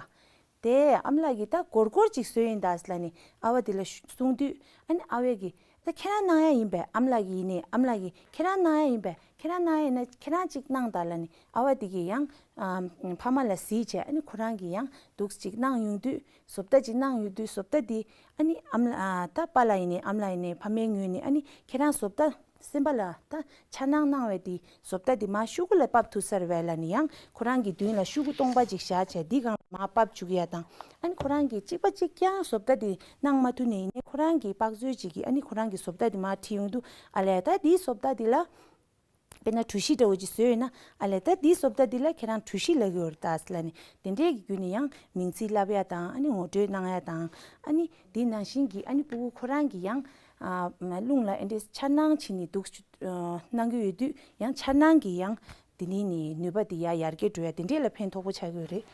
དེ་ཨ་མ་ལགས་ཀྱིས་ད་སྒོར་སྒོར་ཅིག་བཟོས་ཡིན་ད་ལབ་ནས་ཨ་བ་དེ་ལ་ཞུ་གསུངས་དུས། ཨ་ནི་ཨ་བས་ཀྱིས་ད་ཁྱེད་རང་གནང་ཡ་ཡིན་པས། ཨ་མ་ལགས་ཀྱིས་ཡིན་ནའི་ཨ་མ་ལགས་ཀྱིས་ཁྱེད་རང་གནང་ཡ་ཡིན་པས། ཁྱེད་རང་གནང་ཡ་ཡིན་ན་ཁྱེད་རང་ཅིག་གནང་དང་ལབ་ནས་ཨ་བ་དེ་གིས་ཡང་ཨ་ཕ་མ་ལ་གཟིགས་བྱས། ཨ་ནི་ཁོ་རང་གིས་ཡང་འདུག་ཅིག་གནང་ཡོང་དུས་བཟོ་ལྟ་ཅིག་གནང་ཡོང་དུས་བཟོ་ལྟ་དེ་ཨ་ནི་ཨ་མ་ལགས་ཨ་ད་པཱ་ལགས་ཡིན་ནའི་ཨ་མ་ལགས་ཡིན་ནའི་ཕ་མའི་ངོས་ནས་ཨ་ནི་ཁྱེད་རང་བཟོ་ལྟ། སེམས་པ་ལ་ད་འཆར་སྣང་གནང་བའི་དེ་བཟོ་ལྟ་དེ་མར་ཤོག་གུ་ལ་ཕབ་ཐུབ་ས་རེད་པས་ལབ་ནས་ཡང་ཁོ་རང་གི་མདུན་ལ་ཤོག་གུ་སྟོང་པ་ཅིག་བཞག་བྱས་འདི་སྒང་ལ་མར་ཕབ་བཅུག་ཡ་དང་། ཨ་ནི་ཁོ་རང་གིས་གཅིག་པ་གཅིག་རྐྱང་བཟོ་ལྟ་དེ་གནང་མ་ཐུབ་ནའི་ཡིན་ནའི་ཁོ་རང་གིས་དཔག་ཚོད་ཅིག་གིས་ཨ་ནི་ཁོ་རང་གི་བཟོ་ལྟ་དེ་མར་བྲིས་ཡོང་དུས་ཨ་ལས་ད་འདིའི་བཟོ་ལྟ་འདི་ལ་དཔེར་ན་གྲུ་བཞི་འདྲ་བོ་ཅིག་བཟོས་ཡོད་ན་ཨ་ལས་ད་འདིའི་བཟོ་ལྟ་འདི་ལ་ཁྱེད་རང་གྲུ་བཞི་ལབ་ཀྱི་ཡོད་རེད་ད་ལབ་ནས་དེ་འདྲའི་གི་བརྒྱུད་ནས་ཡང་མིང་ཚིག་ལབ་ཡ་དང་ཨ་ནི་ངོ་སྤྲོད་གནང་ཡ་དང་། ཨ་ནི་དེ་ནང་བཞིན་གྱི་ཨ་ནི་སྤུ་གུ་ཁོ་རང་གིས་ཡང་ཨ་རླུང་ལ་ཨེ་འདྲས་འཆར་སྣང་བྱེད་ནས་འདུག་ཨ་གནང་གི་ཡོད་དུས་ཡང་འཆར་སྣང་གིས་ཡང་དེ་ནས་ནི་ནུས་པ་དེ་ཡར་ཡར་རྒྱས་འགྲོ་ཡ་དེ་འདྲས་ལ་ཕན་ཐོགས་པོ་ཆགས་ཀྱི་ཡོད་རེད།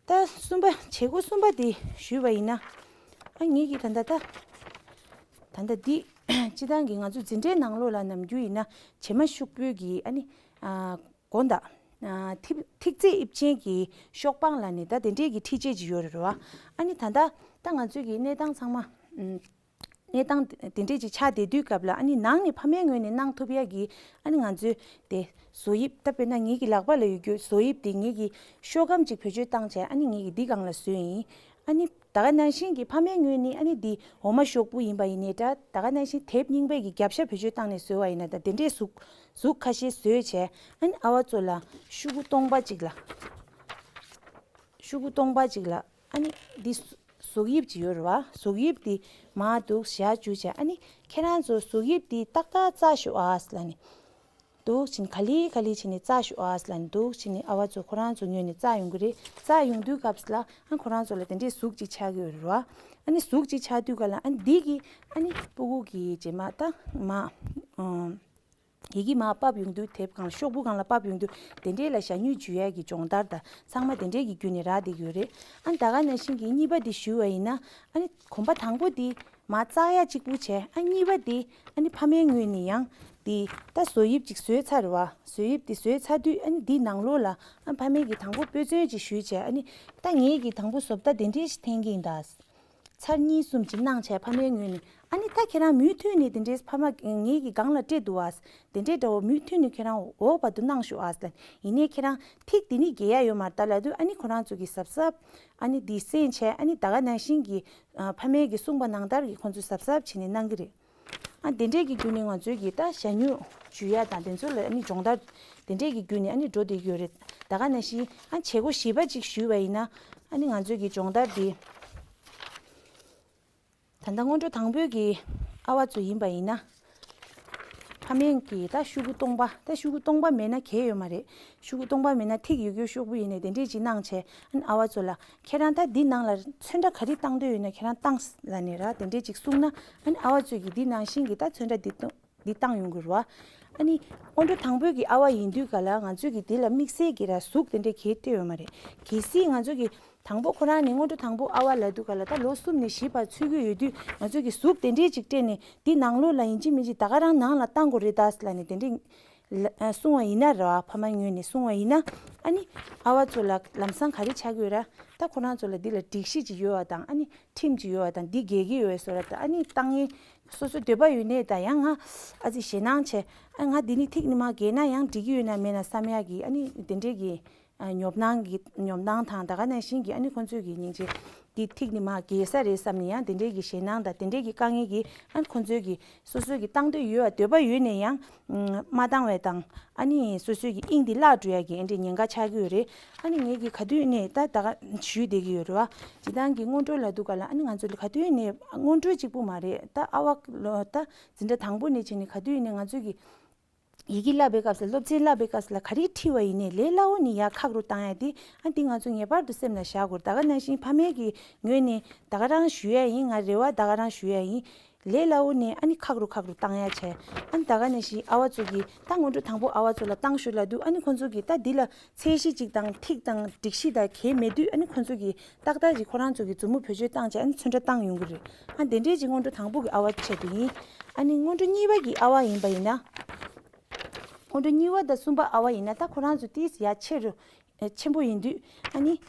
ད་གསུམ་པ་བྱེད་སྒོ་གསུམ་པ་དེ་ཞུས་པ་ཡིན་ན། ཨ་ངེད་ཀྱིས་ད་ལྟ་ད་ད་ལྟ་འདི་སྤྱི་བཏང་གི་ང་ཚོ་འཛིན་གྲྭའི་ནང་ལོགས་ལ་ནམ་རྒྱུན་ཡིན་ན་བྱེ་མ་ཤོག་བུའི་གི་ཨ་ནི་ཨ་དགོན་བདག་ཨ་ཐིག་ཐིག་ཚད་དབྱིབས་ཅན་གྱི་ཤོག་པང་ལ་ནི་ད་དེ་འདྲས་ཀྱི་འཕྲུལ་ཆས་ཅིག་ཡོད་རེད་བ། ཨ་ནི་ད་ལྟ་ད་ང་ཚོའི་གི་གནས་སྟངས་ཚང་མ་ཨམ་གནས་སྟངས་དེ་འདྲས་ཅིག་ཆགས་བསྡད་དུས་སྐབས་ལ་ཨ་ནི་ནང་ནས་ཕ་མའི་ངོས་ནས་གནང་ཐུབ་ཡ་གི་ཨ་ནི་ང་ཚོའི་དེ་བཟོ་དབྱིབས་ད་དཔེར་ན་ངེད་ཀྱི་ལག་པ་ལ་ཡོད་རྒྱུ་བཟོ་དབྱིབས་དེ་ངེད་ཀྱི་ཤོག་སྒམ་ཅིག་བེད་སྤྱོད་བཏང་བྱས་ཨ་ནི་ངེད་ཀྱིས་འདི་སྒང་ལ་བཟོས་ཡིན། ཨ་ནི་ད་ག་ནང་བཞིན་གྱི་ཕ་མའི་ངོས་ནས་ཨ་ནི་འདི་འོ་མ་ཤོག་བུ་ཡིན་པ་ཡིན་ནའི་འདྲ། ད་ག་ནང་བཞིན་དེབ་རྙིང་པའི་གི་རྒྱབ་ཤ་བེད་སྤྱོད་བཏང་ནས་བཟོས་པ་ཡིན་ན་ད་དེ་འདྲའི་གཟུགས་གཟུགས་ཁ་ཤས་བཟོས་བྱས་ཨ་ནི་ཨ་བ་ཚོ་ལ་ཤོག་གུ་སྟོང་པ་ཅིག་ལ། ཤོག་གུ་སྟོང་པ་ཅིག་ལ་ཨ་ནི་འདི་གཟུགས་དབྱིབས་ཅིག་ཡོད་རེད་བ། གཟུགས་དབྱིབས་འདི་མར་འདུག་བཞག་བཅུག་བྱས་ཨ་ནི་ཁྱེད་རང་ཚོ་གཟུགས་དབྱིབས་འདི་ཏག་ཏག་བཙལ་ཤོག་ཨ་ལབ་ནས། འདུག་བྱས་ནས་ག་ལེ་ག་ལེ་བྱས་ནས་བཙལ་ཤོག་ཨ་ལབ་ནས་འདུག་བྱས་ནས་ཨ་བ་ཚོ་ཁོ་རང་ཚོ་ངོས་ནས་བཙལ་ཡོང་གི་རེད། བཙལ་ཡོང་དུས་སྐབས་སུ་ལ་ཨ་ཁོ་རང་ཚོ་ལ་དེ་འདྲའི་གཟུགས་ཅིག་ཆགས་ཀྱི་ཡོད་རེད་བ། ཨ་ནི་གཟུགས་ཅིག་ཆགས་དུས་ག་ལ་ཨ་ནི་འདི་གི་ཨ་ནི་སྤུ་གུ་གི་རྗེས་མ་ད་མ་ཨ་ཡི་གེ་མར་ཕབ་ཡོང་དུས་དེབ་སྒང་ལ་ཤོག་བུ་སྒང་ལ་ཕབ་ཡོང་དུས་དེ་འདྲའི་ལ་ཞ་སྨྱུག་འཇུ་ཡས་ཀྱི་སྦྱོང་བརྡར་དང་ཚང་མ་དེ་འདྲའི་གི་བརྒྱུད་ནས་རག་བསྡད་ཀྱི་ཡོད་རེད། ཨ་ནི་ད་ག་ནང་བཞིན་གྱི་གཉིས་པ་འདི་ཞུས་པ་ཡིན་ན་ཨ་ནི་གོམ་པ་དང་པོ་འདི་མར་བཙལ་ཡ་གཅིག་པུ་བྱས། ཨ་གཉིས་པ་འདི་ཨ་ནི་ཕ་མའི་ངོས་ནས་ཡང་འདི་ད་བཟོ་དབྱིབས་ཅིག་བཟོས་ཚར་བ། བཟོ་དབྱིབས་འདི་བཟོས་ཚར་དུས་ཨ་ནི་འདི་ནང་ལོགས་ལ་ཨ་ཕ་མས་ཀྱི་དང་པོ་དཔེ་མཚོན་ཅིག་ཞུས་བྱས། ཨ་ནི་ད་ངེད་ཀྱིས་དང་པོ་བཟོ་ལྟ་དེ་འདྲའི་ཞིག་འཐེན་གྱི་ཡིན་ད། ཚར་གཉིས་གསུམ་ཅིག་གནང་བྱས་ཕ་མའི་ངོས་ནས། ཨ་ནི་ད་ཁྱེད་རང་མུ་མཐུད་ནས་དེ་འདྲའི་ཕ་མ་ངེད་ཀྱི་སྒང་ལ་སྤྲད་འདུག་ཨ། དེ་འདྲའི་འདྲ་བོ་མུ་མཐུད་ནས་ཁྱེད་རང་འོག་བར་དུ་གནང་ཤོག་ཨ་ལ། ཡིན་ནའི་ཁྱེད་རང་ཐིག་དེ་ནི་རྒྱག་ཡ་ཡོད་མ་རེད་ད་ལབ་དུས། ཨ་ནི་ཁོ་རང་ཚོ་གིས་གཟབ་གཟབ། ཨ་ནི་འདི་གསན་བྱས། ཨ་ནི་ད་ག་ནང་བཞིན་གྱི་ཨ་ཕ་མའི་གི་གསུངས་པ་ནང་ལྟར་གྱི་ཁོང་ཚོས་གཟབ་གཟབ་བྱས་ནས་གནང་གི་རེད། ཨ་དེ་འདྲས་ཀྱི་བརྒྱུད་ནས་ང་ཚོའི་གི་ད་ཞྭ་སྨྱུག་འཇུ་ཡ་དང་དེ་ཚོ་ལ་ཨ་ནི་སྦྱོང་བརྡར་དེ་འདྲས་ཀྱི་བརྒྱུད་ནས་ཨ་ནི་འགྲོ་བསྡད་ཀྱི་ཡོད་རེད། ད་ག་ནང་བཞིན་ཨ་བྱེད་སྒོ་བཞི་པ་ཅིག་ཞུས་པ་ཡིན་ན། ཨ་ནི་ང་ཚོའི་གི་སྦྱོང་བརྡར་འདི། ད་ལྟ་སྔོན་འགྲོ་དང་པོའི་གི་ཨ་བ་ཚོ་ཡིན་པ་ཡིན་ན། ཕ་མའི་གི་ད་ཤོག་གུ་སྟོང་པ། ད་ཤོག་གུ་སྟོང་པ་མེད་ན་གལ་ཡོད་མ་རེད། ཤོག་གུ་སྟོང་པ་མེད་ན་ཐིག་ཡོད་རྒྱུའི་ཤོག་བུ་ཡིན་ནའི་དེ་འདྲས་ཅིག་གནང་བྱས། ཨ་ནི་ཨ་བ་ཚོ་ལ་ཁྱེད་རང་ད་འདི་ནང་ལ་ཚོན་ཁྲ་ག་རེ་བཏང་འདོད་ཡོད་ན་ཁྱེད་རང་བཏང་ལབ་ནས་ར་དེ་འདྲས་ཅིག་གསུངས་ན། ཨ་ནི་ཨ་བ་ཚོས་ཀྱིས་འདི་ནང་བཞིན་གྱི་ད་ཚོན་ཁྲ་འདི་བཏང་འདི་བཏང་ཡོང་གི་རེད་བ། ཨ་ནི་སྔོན་འགྲོ་དང་པོའི་གི་ཨ་བ་ཡིན་དུས་ག་ལ་ང་ཚོས་ཀྱིས་འདི་ལ་དམིགས་བསལ་གྱི་ར་གཟུགས་དེ་འདྲས་གལ་ཏེ་ཡོད་མ་རེད། གལ་སྲིད་ང་ཚོས་ཀྱིས་དང་པོ་ཁོ་རང་ནི་སྔོན་འགྲོ་དང་པོ་ཨ་བ་ལབ་དུས་ག་ལ་ད་ལོ་གསུམ་ནས་བཞི་བར་འཚོལ་གྱི་ཡོད་དུས། ང་ཚོས་ཀྱིས་གཟུགས་དེ་འདྲས་ཅིག་སྤྲད་ནས་འདི་ནང་ལོགས་ལ་ཡིན་གཅིག་མིན་གཅིག་ད་ག་རང་ནང་ལ་བཏང་དགོས་རེད་ད་ལབ་ནས་དེ་འདྲས་ལ་ཨ་གསུང་བ་ཡིན་ན་ར་བ། ཕ་མ་ངོས་ནས་གསུང་བ་ཡིན་ན། ཨ་ནི་ཨ་བ་ཚོ་ལ་ལམ་སང་ག་རེ་ཆགས་ཀྱི་ཡོད་ར། ད་ཁོ་རང་ཚོ་ལ་འདི་ལ་སྒྲིག་གཞི་ཅིག་ཡོད་པ་དང་། ཨ་ནི་ཁྲིམས་ཅིག་ཡོད་པ་དང་། འདི་འགལ་གྱི་ཡོད་པའི་བཟོ་འདྲ་དང་། ཨ་ནི་བཏང་ངེས་སོ་སོའི་འདོད་པ་ཡོད་ནའི་ད་ཡང་ང་ཨ་ཙི་ཞེད་སྣང་བྱས། ཨ་ང་འདི་ནི་ཐིག་ནི་མ་འགལ་ན་ཡང་འགྲིག་གི་ཡོད་ན་མེད་ན་བསམ་ཡག་གི་ཨ་ནི་དེ་འདྲས་ཀྱི་ཨ་ཉོབ་སྣང་གི་ཉོབ་སྣང་དང་། ད་ག་ནང་བཞིན་གྱི་ཨ་ནི་ཁོང་ཚོས་ཀྱི་སྙིང་རྗེ་འདི་ཐིག་ནི་མ་འགལ་ས་རེད་བསམ་ནས་ཡང་དེ་འདྲས་ཀྱི་ཞེད་སྣང་དང་དེ་འདྲས་ཀྱི་དཀའ་ངལ་གྱིས། ཨ་ནི་ཁོང་ཚོས་ཀྱི་སོ་སོའི་གི་བཏང་འདོད་ཡོད་པ། འདོད་པ་ཡོད་ནས་ཡང་མ་བཏང་བའི་དང་། ཨ་ནི་སོ་སོའི་གི་དབྱིངས་འདི་བརླག་འགྲོ་ཡ་གི་ཨ་འདྲས་ཉེན་ཁ་ཆགས་ཀྱི་ཡོད་རེད། ཨ་ནི་ངེད་ཀྱིས་ག་དུས་ནས་ད་ད་ག་ཞུས་བསྡད་ཀྱི་ཡོད་རེད་བ། སྤྱིར་བཏང་གི་སྔོན་འགྲོ་ལབ་དུས་ག་ལ་ཨ་ནི་ང་ཚོ་ལ་ག་དུས་ནས་སྔོན་འགྲོ་གཅིག་པུ་མ་རེད། ད་ཨ་བ་ལོ་ད་འཛིན་གྲྭ་དང་པོ་ནས་བྱས་ནས་ག་དུས་ནས་ང་ཚོས་ཀྱི་ཡི་གེ་བསླབ་པའི་སྐབས་སུ། སློབ་ཚན་བསླབ་པའི་སྐབས་སུ་ལ་ག་རེ་ཁྲིད་པ་ཡིན་ནའི་ལས་སླ་བོ་ནས་ཡར་ཁག་རུ་བཏང་ཡ་དེ། ཨ་འདི་ང་ཚོ་ངེས་པར་དུ་སེམས་ལ་བཞག་དགོས། ད་ག་ནང་བཞིན་ཕ་མའི་གི་ངོས་ནས་ད་ག་རང་ཞུ་ཡ་ཡིན། ང་རེ་བ་ད་ག་རང་ཞུ་ཡ་ཡིན། ལས་སླ་བོ་ནས་ཨ་ནི་ཁག་རུ་ཁག་རུ་བཏང་ཡ་བྱས། ཨ་ནི་ད་ག་ནང་བཞིན་ཨ་བ་ཚོ་གིས་ད་སྔོན་འགྲོ་དང་པོ་ཨ་བ་ཚོ་ལ་བཏང་ཤོག་ལབ་དུས། ཨ་ནི་ཁོང་ཚོ་གིས་ད་འདི་ལ་ཚད་གཞི་གཅིག་དང་ཐིག་དང་སྒྲིག་གཞི་དང་གལ་མེད་དུས། ཨ་ནི་ཁོང་ཚོ་གིས་ཏག་ཏག་ཅིག་ཁོ་རང་ཚོ་གིས་མཛུབ་མོ་བེད་སྤྱོད་བཏང་བྱས་ཨ་ནི་ཚོན་ཁྲ་བཏང་ཡོང་གི་རེད། ཨ་དེ་འདྲས་ཅིག་སྔོན་འགྲོ་དང་པོ་གི་ཨ་བ་ཆེད་དུ་ཡིན། ཨ་ནི་སྔོན་འགྲོ་གཉིས་པ་གི་ཨ་བ་ཡིན་པ་ཡིན་ན། སྔོན་འགྲོ་གཉིས་པ་དང་གསུམ་པ་ཨ་བ་ཡིན་ན་ད་ཁོ་རང་ཚོ་ཏིས་ཡ་ཆེ་རུ་ཨེ་ཆེན་པོ་ཡིན་དུས། ཨ་ནི་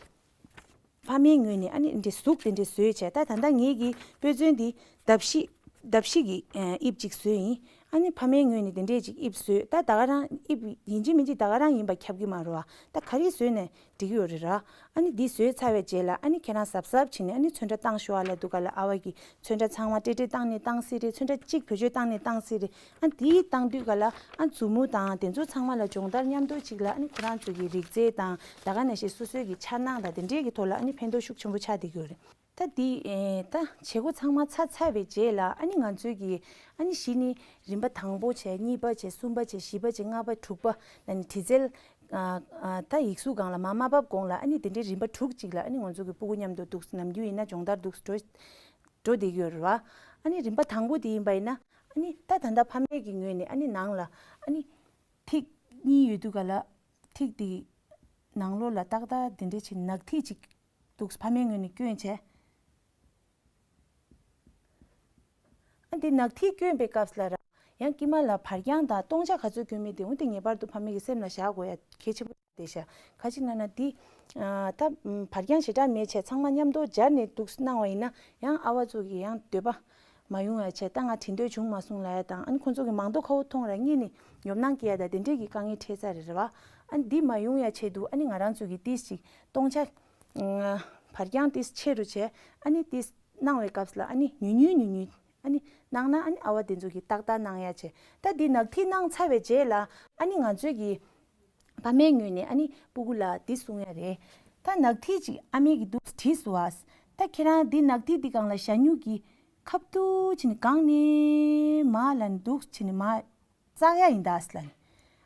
ཕ་མའི་ངོས་ནས་ཨ་ནི་འདི་གཟུགས་དེ་འདྲས་བཟོས་བྱས། ད་ད་ལྟ་ངེད་ཀྱིས་དཔེ་མཚོན་འདི་འདབ་བཞི་འདབ་བཞི་གི་ཨེ་དབྱིབས་ཅིག་བཟོས་ཡིན། ཨ་ནི་ཕ་མའི་ངོས་ནས་དེ་འདྲས་ཅིག་དབྱིབས་བཟོས། ད་ད་ག་རང་དབྱིབས་ཡིན་གཅིག་མིན་གཅིག་ད་ག་རང་ཡིན་པ་ཁྱབ་ཀྱི་མ་རེད་བ། ད་ག་རེ་བཟོས་ནས་འགྲིག་གི་ཡོད་རེད་ར། ཨ་ནི་འདི་བཟོས་ཚར་བའི་རྗེས་ལ་ཨ་ནི་ཁྱེད་རང་གཟབ་གཟབ་བྱས་ནས་ཨ་ནི་ཚོན་ཁྲ་བཏང་ཤོག་ཨ་ལབ་དུས་ག་ལ་ཨ་བ་གིས་ཚོན་ཁྲ་ཚང་མ་སྤྲེལ་སྤྲེལ་བཏང་ནས་བཏང་སྲིད་རེད། ཚོན་ཁྲ་གཅིག་བེད་སྤྱོད་བཏང་ནས་བཏང་སྲིད་རེད། ཨ་འདི་བཏང་དུས་ག་ལ་ཨ་མཛུབ་མོ་དང་དེ་ཚོ་ཚང་མ་ལ་སྦྱོང་བརྡར་མཉམ་དུ་གཅིག་ལ་ཨ་ནི་ཁོ་རང་ཚོ་གི་རིག་རྩལ་དང་ད་ག་ནང་བཞིན་སོ་སོའི་གི་འཆར་སྣང་དང་དེ་འདྲའི་གི་ཐོག་ལ་ཨ་ནི་ཕན་ཐོགས་ཤུགས་ཆེན་པོ་ཆགས་བསྡད་ཀྱི་ཡོད་རེད། ད་འདི་ཨེ་ད་བྱེད་སྒོ་ཚང་མ་ཚར་ཚར་བའི་རྗེས་ལ་ཨ་ནི་ང་ཚོའི་གི་ཨ་ནི་གཞི་ནས་རིམ་པ་དང་པོ་བྱས། གཉིས་པ་བྱས། གསུམ་པ་བྱས། བཞི་པ་བྱས། ལྔ་པ། དྲུག་པ་ལ་ནི་དྲི་རྩལ་ཨ་ཨ་ད་ཡིག་གཟུགས་སྒང་ལ་མར་མ་བབས་གོང་ལ་ཨ་ནི་དེ་འདྲའི་རིམ་པ་དྲུག་ཅིག་ལ་ཨ་ནི་ང་ཚོ་གི་སྤུ་གུ་མཉམ་དུ་འདུག་ནམ་རྒྱུན་ཡིན་ན་སྦྱོང་བརྡར་འདུག་འགྲོ་འགྲོ་བསྡད་ཀྱི་ཡོད་རེད་བ། ཨ་ནི་རིམ་པ་དང་པོ་དེ་ཡིན་པ་ཡིན་ན་ཨ་ནི་ད་ད་ལྟ་ཕ་མའི་གི་ངོས་ནས་ཨ་ནི་ནང་ལ་ཨ་ནི་ཐིག་གཉིས་ཡོད་དུས་ག་ལ་ཐིག་དེ་ནང་ལོགས་ལ་ཏག་ཏག་དེ་འདྲའི་ཆེ་ནག་ཐིག་ཅིག་འདུག་ཕ་མའི་ངོས་ནས་བསྐྱོན་བྱས། ཨ་འདི་ནག་ཐིག་བསྐྱོན་པའི་སྐབས་ལ་ར་ཡང་དཀྱིལ་མ་ལ་བར་རྐྱང་དང་སྟོང་ཆ་ག་ཚོད་བསྐྱོན་མིན་དེ་འོ་དེ་ངེས་པར་དུ་ཕ་མའི་གི་སེམས་ལ་བཞག་དགོས་ཡ་གལ་ཆེན་པོ་དེ་ཤ། ག་ཅི་ན་ན་འདི་ཨ་ད་བར་རྐྱང་ཞེ་དྲག་མེད་བྱས་ཚང་མ་མཉམ་དུ་སྦྱར་ནས་འདུག་གནང་བ་ཡིན་ན་ཡང་ཨ་བ་ཚོ་གི་ཡང་འདོད་པ་མ་ཡོང་ཡ་བྱས། ད་ང་བྲིས་འདོད་བྱུང་མ་སོང་ལབ་ཡ་དང་། ཨ་ནི་ཁོང་ཚོ་གི་མང་དུ་ཁ་བོ་མཐོང་ར་སྔོན་ནས་ཉོབ་སྣང་སྐྱེ་ཡ་ད་དེ་འདྲས་ཀྱི་དཀའ་ངལ་འཕྲད་ས་རེད་རེད་བ། ཨ་ནི་འདི་མ་ཡོང་ཡ་ཆེད་དུ་ཨ་ནི་ང་རང་ཚོ་གི་ཏིས་ཅིག་སྟོང་ཆ་ཨ་བར་རྐྱང་ཏིས་ཆེ་རུ་བྱས། ཨ་ནི་ཏིས་གནང་བའི་སྐབས་ལ་ཨ་ནི་ཉུང་ཉུང་ཉུང་ཉུང་ཨ་ནི་གནང་ན་ཨ་ནི་ཨ་བ་དེ་ཚོ་གི་ཏག་ཏག་གནང་ཡ་བྱས། ད་འདི་ནག་ཐིག་གནང་ཚར་བའི་རྗེས་ལ་ཨ་ནི་ང་ཚོས་གི་ཕ་མའི་ངོས་ནས་ཨ་ནི་སྤུ་གུ་ལ་འདི་གསུང་ཡ་རེད། ད་ནག་ཐིག་ཅིག་ཨ་མས་གི་འདུག་བྲིས་སོང་ཨ། ད་ཁྱེད་རང་འདི་ནག་ཐིག་འདི་སྒང་ལ་ཞྭ་སྨྱུག་གི་ཁབ་ཏུ་བྱས་ནས་སྒང་ནས་མར་ལ་ནི་འདུག་བྱས་ནས་མར་བཙག་ཡ་ཡིན་ད་ཟེར་ལབ་ནས།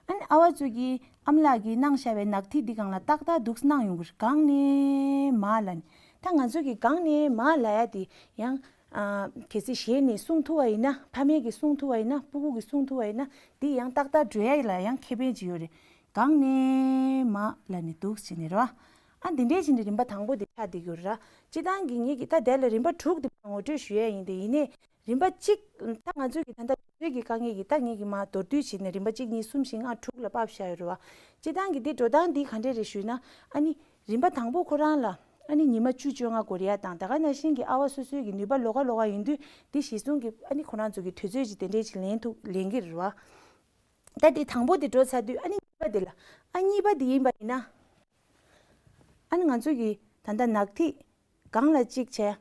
ཨ་ནི་ཨ་བ་ཚོ་གིས་ཨ་མ་ལགས་ཀྱིས་གནང་བཞག་པའི་ནག་ཐིག་འདི་སྒང་ལ་ཏག་ཏག་འདུག་གནང་ཡོང་གི་རེད། སྒང་ནས་མར་ལབ་ནས། ད་ང་ཚོ་གིས་སྒང་ནས་མར་ལབ་ཡ་དེ་ཡང་ཨ་གལ་སྲིད་གཞན་ནས་གསུང་ཐུབ་པ་ཡིན་ན། ཕ་མས་ཀྱིས་གསུང་ཐུབ་པ་ཡིན་ན། སྤུ་གུ་གིས་གསུང་ཐུབ་པ་ཡིན་ན། འདི་ཡང་ཏག་ཏག་འགྲོ་ཡ་ལ་ཡང་ཁེ་ཕན་ཅིག་ཡོད་རེད། སྒང་ནས་མར་ལབ་ནས་འདུག་ཟེར་ནས་རེད་བ། ཨ་འདི་འདྲས་བྱས་ནས་རིམ་པ་དང་པོ་དེ་ཆགས་བསྡད་ཡོད་རེད་ར། སྤྱིར་བཏང་གི་ངེད་ཀྱིས་ད་དེ་ལ་རིམ་པ་དྲུག་དེ་ངོ་སྤྲོད་ཞུ་ཡ་ཡིན་ཏེ། ཡིན་ནའི་རིམ་པ་གཅིག་ད་ང་ཚོའི་གི་ད་ལྟ་དུས་ཚོད་ཀྱི་དཀའ་ངལ་གྱིས་ད་ངེད་ཀྱིས་མར་མདོར་བསྡུས་བྱས་ནས་རིམ་པ་གཅིག་གཉིས་གསུམ་བཞི་ལྔ་དྲུག་ལ་ཕབ་བཞག་ཡོད་རེད་བ། སྤྱིར་བཏང་གི་འདི་འགྲོ་སྟངས་འདི་ག་འདྲས་རེད་ཞུས་ན། ཨ་ནི་རིམ་པ་དང་པོ་ཁོ་རང་ལ་ ཨ་ནི་ཉི་མ་བཅུ་བཅོ་ལྔ་འགོར་ཡ་དང་། ད་ག་ནང་བཞིན་གྱི་ཨ་བ་སོ་སོའི་གི་ནུས་པ་ལོགས་ཀ་ལོགས་ཀ་ཡིན་དུས། དེ་གཞི་བཟུང་གི་ཨ་ནི་ཁོ་རང་ཚོ་གི་དུས་ཚོད་ཅིག་དེ་འདྲས་ཅིག་ལེན་ཐུབ་ལེན་གྱི་རེད་བ། ད་དེ་དང་པོ་དེ་འགྲོ་ཚར་དུས། ཨ་ནི་གཉིས་པ་དེ་ལ། ཨ་གཉིས་པ་དེ་ཡིན་པ་ཡིན་ན། ཨ་ནི་ང་ཚོ་གི་ད་ལྟ་ནག་ཐིག་སྒང་ལ་གཅིག་བྱས།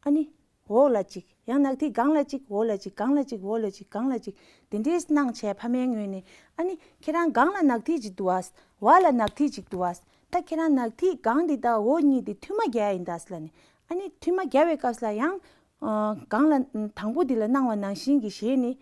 ཨ་ནི་འོག་ལ་གཅིག་ཡང་ནག་ཐིག་སྒང་ལ་གཅིག་འོག་ལ་གཅིག་སྒང་ལ་གཅིག་འོག་ལ་གཅིག་སྒང་ལ་གཅིག་དེ་འདྲས་གནང་བྱས། ཕ་མའི་ངོས་ནས། ཨ་ནི་ཁྱེད་རང་སྒང་ལ་ནག་ཐིག་ཅིག་འདུག་ཨ། འོག་ལ་ནག་ཐིག་ཅིག་འདུག་ཨ། ད་ཁྱེད་རང་ནག་ཐིག་སྒང་དེ་དང་འོག་གཉིས་དེ་མཐུད་མ་རྒྱག་ཡ་ཡིན་ད་ཟེར་ལབ་ནས། ཨ་ནི་མཐུད་མ་རྒྱག་པའི་སྐབས་ལ་ཡང་། ཨ། སྒང་ལ་དང་པོ་དེ་ལ་གནང་བ་ནང་བཞིན་གྱི་ཞལ་ནས།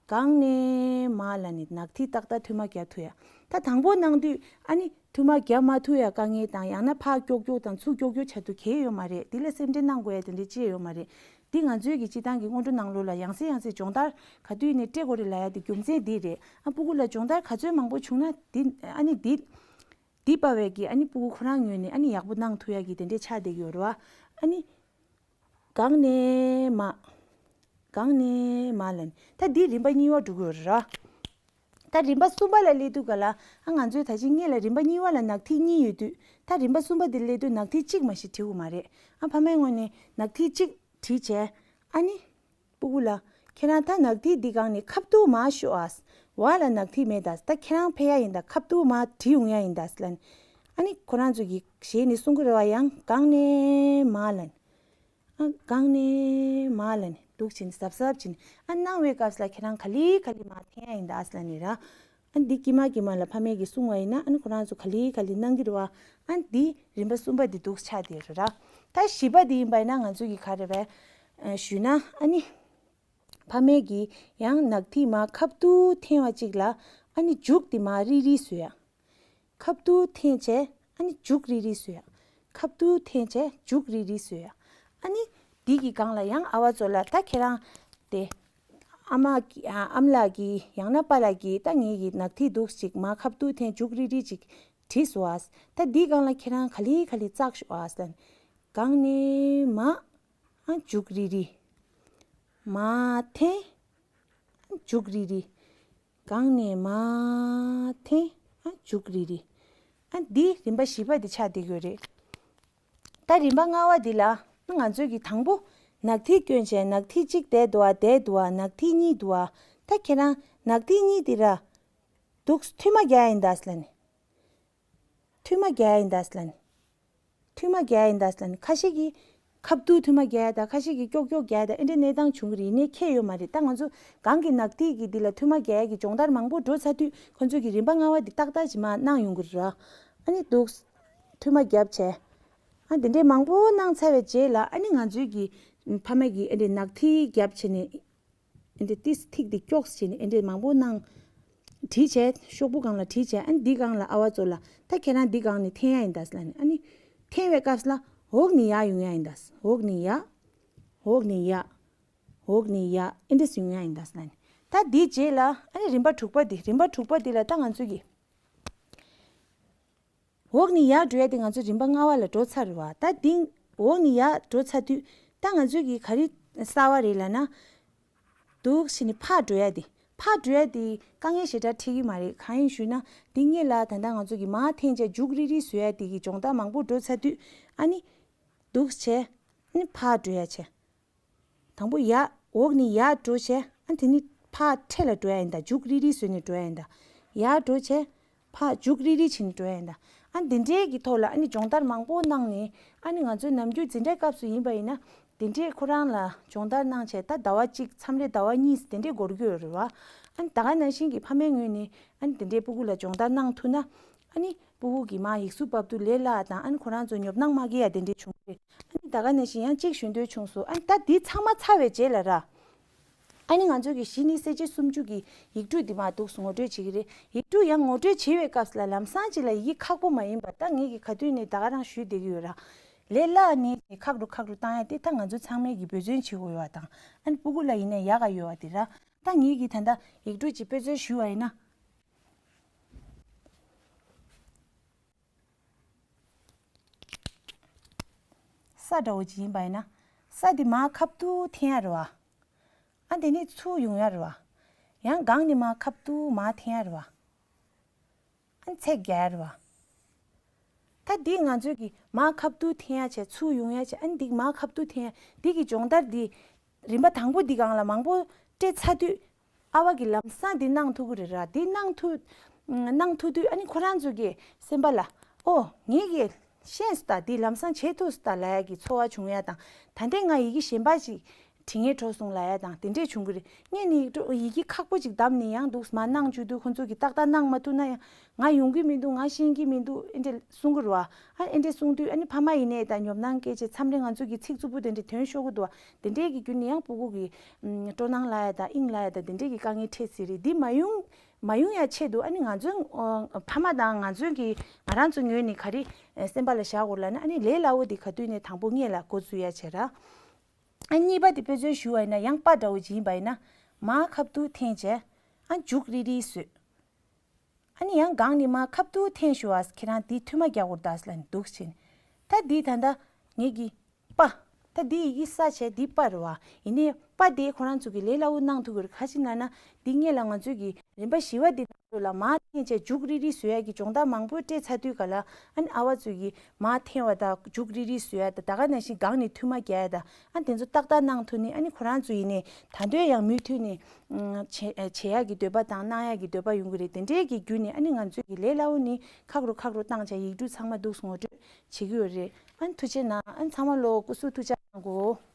སྒང་ནས་མར་ལབ་ནས་ནག་ཐིག་ཏག་ཏག་མཐུད་མ་རྒྱག་ཐུབ་ཡ། ད་དང་པོ་གནང་དུས་ཨ་ནི་མཐུད་མ་རྒྱག་མ་ཐུབ་ཡ་དཀའ་ངལ་དང་། ཡང་ན་ཕར་ཀྱོག་ཀྱོག་དང་ཚུར་ཀྱོག་ཀྱོག་ཆགས་དུས་གལ་ཡོད་མ་རེད། དེ་ལ་སེམས་ཁྲལ་གནང་དགོས་ཡ་དེ་འདྲ་ཅི་ཡང་ཡོད་མ་རེད། འདི་ང་ཚོའི་གི་སྤྱིར་བཏང་གི་སྔོན་འགྲོ་ནང་ལོགས་ལ་ཡང་སེ་ཡང་སེ་སྦྱོང་བརྡར་ག་དུས་ནས་སྤྲད་དགོས་རེད་ལབ་ཡ་དེ་རྒྱུ་མཚན་འདི་རེད། ཨ། སྤུ་གུ་ལ་སྦྱོང་བརྡར་ག་ཚོད་མང་པོ་བྱུང་ན། འདི་ཨ་ནི་འདི་འདི་པ་བས་ཀྱི་ཨ་ནི་སྤུ་གུ་ཁོ་རང་ངོས་ནས་ཨ་ནི་ཡག་པོ་གནང་ཐུབ་ཡ་གི་དེ་འདྲས་ཆགས་བསྡད་ཀྱི་ཡོད་རེད་བ། ཨ་ནི། སྒང་ནས་མར། སྒང་ནས་མར་ལབ་ནས། ད་འདི་རིམ་པ་གཉིས་པ་འགྲོ་གི་ཡོད་རེད། ད་རིམ་པ་གསུམ་པ་ལ་སླེབས་དུས་ག་ལ། ཨ། ང་ཚོའི་ད་ཅི་སྔོན་ལ་རིམ་པ་གཉིས་པ་ལ་ནག་ཐིག་གཉིས་ཡོད་དུས། ད་རིམ་པ་གསུམ་པ་འདིར་སླེབས་དུས་ནག་ཐིག་གཅིག་མ་གཏོགས་བྲིས་ཡོད་མ་རེད། ཨ། ཕ་མའི་ངོས་ནས་ནག་ཐིག་གཅིག་བྲིས་བྱས། ཨ་ནི་སྤུ་གུ་ལ། ཁྱེད་རང་ད་ནག་ཐིག་འདི་སྒང་ནས་ཁ་ཐུག་མར་ཤོག་ཨ། འོག་ལ་ནག་ཐིག་མེད་ད། ད་ཁྱེད་རང་ཕེབས་ཡ་ཡིན་ད། ཁ་ཐུག་མར་བྲིས་ཡོང་ཡ་ཡིན་ད་ཟེར་ལབ་ནས། ཨ་ནི་ཁོ་རང་ཚོ་གི་ཞལ་ནས་གསུང་གི་རེད་བ། ཡང་སྒང་ནས་མར་ལབ་ནས། ཨ། སྒང་ནས་མར་ལབ་ནས་འདུག་བྱས་ནས་གཟབ་གཟབ་བྱས་ནས། ཨ། གནང་བའི་སྐབས་ལ་ཁྱེད་རང་ག་ལེ་ག་ལེ་མར་འཐེན་ཡ་ཡིན་ད་ཟེར་ལབ་ནས་ར། ཨ། འདི་དཀྱིལ་མ་དཀྱིལ་མ་ལ་ཕ་མས་ཀྱིས་གསུང་བ་ཡིན་ན། ཨ་ནི་ཁོ་རང་ཚོ་ག་ལེ་ག་ལེ་གནང་གི་རེད་བ། ཨ། འདི་རིམ་པ་གསུམ་པ་འདི་འདུག་ཆགས་བསྡད་ཡོད་རེད་ར། ད་བཞི་པ་འདི་ཡིན་པ་ཡིན་ན་ང་ཚོ་གི་ག་རེ་རེད། ཨ། ཞུས་ན། ཨ་ནི་ཕ་མས་ཀྱིས་ཡང་ནག་ཐིག་མར་ཁ་ཐུག་འཐེན་པ་གཅིག་ལ། ཨ་ནི་མཇུག་དེ་མར་རིལ་རིལ་བཟོ་ཡ། ཁ་ཐུག་འཐེན་བྱས། ཨ་ནི་མཇུག་རིལ་རིལ་བཟོ་ཡ། ཁ་ཐུག་འཐེན་བྱས་མཇུག་རིལ་རིལ་བཟོ་ཡ། ཨ་ནི་འདི་གི་སྒང་ལ་ཡང་ཨ་བ་ཚོ་ལ། ད་ཁྱེད་རང་དེ་ཨ་མ་གི། ཨ། ཨ་མ་ལགས་ཀྱིས་ཡང་ན་པཱ་ལགས་ཀྱིས་ད་ངེད་ཀྱི་ནག་ཐིག་འདུག་ཅིག་མར་ཁ་ཐུག་འཐེན་མཇུག་རིལ་རིལ་ཅིག་བྲིས་སོང་ཨ། ད་འདིའི་སྒང་ལ་ཁྱེད་རང་ག་ལེ་ག་ལེ་བཙགས་ཤོག་ཨ་ཟེར། སྒང་ནས་མར། ཨ། མཇུག་རིལ་རིལ། མར་འཐེན། ཨ། མཇུག་རིལ་རིལ། སྒང་ནས་མར་འཐེན། ཨ། མཇུག་རིལ་རིལ། ཨ། འདི་རིམ་པ་བཞི་པ་འདི་ཆགས་བསྡད་ཡོད་རེད། ད་རིམ་པ་ལྔ་པ་འདི་ལ་ང་ཚོས་ཀྱི་དང་པོ་ནག་ཐིག་བསྐྱོན་བྱས། ནག་ཐིག་གཅིག་བསྡད་འདུག་ཨ། བསྡད་འདུག་ཨ། ནག་ཐིག་གཉིས་འདུག་ཨ། ད་ཁྱེད་རང་ནག་ཐིག་གཉིས་འདི་ར་འདུག་མཐུད་མ་རྒྱག་ཡིན་ད་ཟེར་ལབ་ནས། མཐུད་མ་རྒྱག་ཡིན་ད་ཟེར་ལབ་ནས། མཐུད་མ་རྒྱག་ཡིན་ད་ཟེར་ལབ་ནས། ཁ་ཤས་ཀྱིས་ཁ་ཐུག་མཐུད་མ་རྒྱག་ཡ་དང་། ཁ་ཤས་ཀྱིས་ཀྱོག་ཀྱོག་རྒྱག་ཡ་དང་། ཨེ་འདྲའི་གནས་སྟངས་བྱུང་གི་རེད། ཡིན་ནའི་ཁྱད་ཡོད་མ་རེད། ད་ང་ཚོ་སྒང་གི་ནག་ཐིག་གི་འདི་ལ་མཐུད་མ་རྒྱག་ཡ་གི་སྦྱོང་བརྡར་མང་པོ་འགྲོ་ཚར་དུས། ཁོ་ཚོས་ཀྱི་རིམ་པ་ལྔ་པ་འདི་ཏག་ཏག་ཅིག་མར་གནང་ཡོང་གི་རེད་ར། ཨ་ནི་འདུག་མཐུད་མ་རྒྱབ་བྱས། ཨ། འདི་འདྲའི་མང་པོ་གནང་ཚར་བའི་རྗེས་ལ། ཨ་ནི་ང་ཚོའི་གི་ཕ་མ་གིས་ཨེ་འདྲའི་ནག་ཐིག་རྒྱབ་བྱས་ནས། ཨེ་འདྲའི་ཏིས་ཐིག་འདི་ཀྱོག་བྱས་ནས་ཨེ་འདྲའི་མང་པོ་གནང་། བྲིས་བྱས། ཤོག་བུ་སྒང་ལ་བྲིས་བྱས། ཨ་ནི་འདི་སྒང་ལ་ཨ་བ་ཚོ་ལ། ད་ཁྱེད་རང་འདི་སྒང་ནས་འཐེན་ཡ་ཡིན་ད་ཟེར་ལབ་ནས། ཨ་ནི་འཐེན་པའི་སྐབས་ལ་འོག་ནས་ཡར་ཡོང་ཡ་ཡིན་ད། འོག་ནས་ཡར། འོག་ནས་ཡར། འོག་ནས་ཡར། ཨེ་འདྲ་ཡོང་ཡ་ཡིན་ད་ཟེར་ལབ་ནས། ད་འདིའི་རྗེས་ལ་ཨ་ནི་རིམ་པ་དྲུག་པ་འདི། རིམ་པ་དྲུག་པ་འདི་ལ་ད་ང་ཚོ་གི། འོག་ནས་ཡར་འགྲོ་ཡ་དེ་ང་ཚོ་རིམ་པ་ལྔ་པ་ལ་འགྲོ་ཚར་རེད་བ། ད་འདི་འོག་ནས་ཡར་འགྲོ་ཚར་དུས། ད་ང་ཚོས་ཀྱི་ག་རེ་གསར་པ་རེད་ལབ་ན། འདུག་བྱས་ནས་ཕར་འགྲོ་ཡ་དེ། ཕར་འགྲོ་ཡ་དེ་དཀའ་ངལ་ཞེ་དྲག་འཕྲད་ཀྱི་མ་རེད། གང་ཡིན་ཞུས་ན། འདི་སྔོན་ལ་ད་ལྟ་ང་ཚོ་གི་མར་འཐེན་བྱས་མཇུག་རིལ་རིལ་བཟོ་ཡ་དེ་གི་སྦྱོང་བརྡར་མང་པོ་འགྲོ་ཚར་དུས། ཨ་ནི་འདུག་བྱས། ཨ་ནི་ཕར་འགྲོ་ཡ་བྱས། དང་པོ་ཡར། འོག་ནས་ཡར་འགྲོ་བྱས། ཨ། དེ་ནི་ཕར་འཕྲལ་ལ་འགྲོ་ཡ་ཡིན་ད། མཇུག་རིལ་རིལ་བཟོས་ནས་འགྲོ་ཡ་ཡིན་ད། ཡར་འགྲོ་བྱས། ཕར་མཇུག་རིལ་རིལ་བྱས་ནས་འགྲོ་ཡ་ཡིན་ད། ཨ། འདི་འདྲའི་གི་ཐོག་ལ་ཨ་ནི་སྦྱོང་བརྡར་མང་པོ་གནང་ནས། ཨ་ནི་ང་ཚོའི་ནམ་རྒྱུན་འཛིན་གྲྭའི་སྐབས་སུ་ཡིན་པ་ཡིན་ན། དེ་འདྲའི་ཁོ་རང་ལ་སྦྱོང་བརྡར་གནང་བྱས། ད་ཟླ་བ་གཅིག་མཚམས་རེ་ཟླ་བ་གཉིས་དེ་འདྲའི་འགོར་གྱི་ཡོད་རེད་བ། ཨ་ནི་ད་ག་ནང་བཞིན་གྱི་ཕ་མའི་ངོས་ནས། ཨ་ནི་དེ་འདྲའི་སྤུ་གུ་ལ་སྦྱོང་བརྡར་གནང་ཐུབ་ན། ཨ་ནི་སྤུ་གུ་གིས་མར་ཡིག་གཟུགས་ཕབ་དུས་ལས་སླ་དང་། ཨ་ནི་ཁོ་རང་ཚོ་ཉོབ་སྣང་མ་སྐྱེ་ཡ་དེ་འདྲའི་བྱུང་རེད། ཨ་ནི་ད་ག་ནང་བཞིན་ཡང་གཅིག་ཞུ་འདོད་བྱུང་སོང་། ཨ་ནི་ད་འདི་ཚང་མ་ཚར་བའི་རྗེས་ལ་ར། ཨ་ནི་ང་ཚོ་གི་གཞི་ནི་གསལ་བྱེད་སུམ་ཅུ་གི་ཡིག་འབྲུ་འདི་མར་འདུག་སེ་ངོ་སྤྲོད་བྱེད་ཀྱི་རེད། ཡིག་འབྲུ་ཡང་ངོ་སྤྲོད་བྱེད་པའི་སྐབས་ལ་ལམ་སང་ཅིག་ལ་ཡི་གེ་ཁག་པོ་མ་ཡིན་པ། ད་ངེད་ཀྱིས་ག་དུས་ནས་ད་ག་རང་ཞུས་བསྡད་ཀྱི་ཡོད་ར། ལས་སླ་ནི་ཁག་རུ་ཁག་རུ་བཏང་ཡ་དེ་ད་ང་ཚོ་ཚང་མས་ཀྱིས་འབད་བརྩོན་བྱེད་དགོས་ཡོད་པ་དང་། ཨ་ནི་སྤུ་གུ་ལ་ཡིན་ན་ཡག་ག་ཡོད་པ་དེ་ར། ད་ངེད་ཀྱིས་ད་ལྟ་ཡིག་འབྲུ་ཅིག་དཔེ་མཚོན་ཞུས་པ་ཡིན་ན། ས་འདྲ་བོ་ཅིག་ཡིན་པ་ཡིན་ན། ས་དེ་མར་ཁ་ཐུག་འཐེན་ཡ་རེད་བ། ཨ། དེ་ནས་ཚུར་ཡོང་ཡ་རེད་བ། ཡང་སྒང་ནས་མར་ཁ་ཐུག་མར་འཐེན་ཡ་རེད་བ། ཨ། ཚིག་རྒྱག་ཡ་རེད་བ། ད་འདི་ང་ཚོས་ཀྱི་མར་ཁ་བསྡུ་འཐེན་ཡ་བྱས། ཚུར་ཡོང་ཡ་བྱས། ཨ་ནི་འདི་མར་ཁ་བསྡུ་འཐེན་ཡ། འདི་གི་སྦྱོང་བརྡར་འདི་རིམ་པ་དང་པོ་འདི་སྒང་ལ་མང་པོ་སྤྲད་ཚར་དུས། ཨ་བ་གི་ལམ་སང་འདི་གནང་ཐུབ་ཀྱི་རེད་ར། འདི་གནང་ཐུབ་གནང་ཐུབ་དུས། ཨ་ནི་ཁོ་རང་ཚོ་གི་སེམས་པ་ལ། ཨོ། ངེད་ཀྱིས་ཤེས་སོང་ད། འདི་ལམ་སང་བྱེད་ཐུབ་སོང་ད་ལབ་ཡ་གི་ཚོར་བ་བྱུང་ཡ་དང་། ད་ལྟའི་ང་ཡི་གེ་གཞན་པ་ཞིག་འབྲི་སྙིང་བྲོ་སོང་ལབ་ཡ་དང་དེ་འདྲས་བྱུང་གི་རེད། ངས་ནི་ཡི་གེ་ཁག་པོ་ཅིག་བདམས་ནས་ཡང་འདུག་མར་གནང་བཅུག་དུས། ཁོ་ཚོ་གིས་ཏག་ཏག་གནང་མ་ཐུབ་ན་ཡང་། ང་ཡོང་གི་མི་འདུག་ང་ཤེས་ཀྱི་མི་འདུག་ཨེ་འདྲས་གསུང་གི་རེད་བ། ཨ་ཨེ་འདྲས་གསུང་དུས། ཨ་ནི་ཕ་མ་ཡིན་ནའི་ད་ཉོབ་སྣང་སྐྱེས་བྱས། མཚམས་རེ་ང་ཚོ་གི་ཚིག་རྩུབ་པོ་དེ་འདྲས་ཐོན་ཤོར་གི་འདུག་བ། དེ་འདྲས་ཀྱི་བརྒྱུད་ནས་ཡང་སྤུ་གུ་གི་ཨམ་སྤྲོ་སྣང་ལབ་ཡ་དང་དབྱིངས་ལབ་ཡ་དང་དེ་འདྲས་ཀྱི་དཀའ་ངལ་འཕྲད་སྲིད་རེད། འདི་མ་ཡོང་མ་ཡོང་ཡ་ཆེད་དུ། ཨ་ནི་ང་ཚོའི་ཨ་ཕ་མ་དང་ང་ཚོའི་གི་ང་རང་ཚོ་ངོས་ནས་ག་རེ་སེམས་པ་ལ་བཞག་དགོས་ལབ་ན། ཨ་ནི་ལས་སླ་བོ་འདི་ག་དུས་ནས་དང་པོ་སྔོན་ལ་འགོ་འཛུགས་ཡ་བྱེད་ར། ཨ་གཉིས་པ་དེ་དཔེ་མཚོན་ཞུ་བ་ཡིན་ན། ཡང་པ་འདྲ་བོ་ཅིག་ཡིན་པ་ཡིན་ན། མར་ཁ་བསྡུ་འཐེན་བྱས། ཨ་མཇུག་རིལ་རིལ་བཟོས། ཨ་ནི་ཡང་སྒང་ནས་མར་ཁ་བསྡུ་འཐེན་ཞུ་བ། ཁྱེད་རང་འདི་མཐུད་མ་རྒྱག་དགོས་རེད་ད་ཟེར་ལབ་ནས་འདུག་བྱས་ནས། ད་འདི་ད་ལྟ་ངེད་ཀྱི་པ། ད་འདི་ཡི་གེ་གསལ་བྱས་འདི་པ་རེད་བ། ཡིན་ནའི་པ་དེ་ཁོ་རང་ཚོ་གིས་ལས་སླ་བོ་གནང་ཐུབ་ཀྱི་རེད། ག་ཅི་ལབ་ན། འདི་སྔོན་ལ་ང་ཚོས་ཀྱི་རིམ་པ་བཞི་པ་འདི་ནང་ལ་མར་འཐེན་བྱས་མཇུག་རིལ་རིལ་བཟོ་ཡ་གི་སྦྱོང་བརྡར་མང་པོ་སྤྲད་ཚར་དུས་ག་ལ། ཨ་ནི་ཨ་བ་ཚོས་ཀྱིས་མར་འཐེན་པ་དང་མཇུག་རིལ་རིལ་བཟོ་ཡ་དང་། ད་ག་ནང་བཞིན་སྒང་ནས་མཐུད་མ་རྒྱག་ཡ་དང་། ཨ་དེ་ཚོ་ཏག་ཏག་གནང་ཐུབ་ནས། ཨ་ནི་ཁོ་རང་ཚོ་ཡིན་ནའི་ད་དུང་ཡང་མུ་མཐུད་ནས་ཨ་བྱེད་བྱེད་ཡ་གི་འདོད་པ་དང་གནང་ཡ་གི་འདོད་པ་ཡོང་གི་རེད། དེ་འདྲའི་གི་བརྒྱུད་ནས་ཨ་ནི་ང་ཚོས་ཀྱི་ལས་སླ་བོ་ནི་ཁག་རུ་ཁག་རུ་བཏང་བྱས། ཡིག་འབྲུ་ཚང་མ་འདུག་ངོ་སྤྲོད་བྱེད་ཀྱི་ཡོད་རེད། ཨ་ནི་ཐུགས་རྗེ་གནང་། ཨ་ནི་ཚང་མ་ལོ་སྐུ་གཟུགས་ཐུགས་ཅག་གནང་གོ།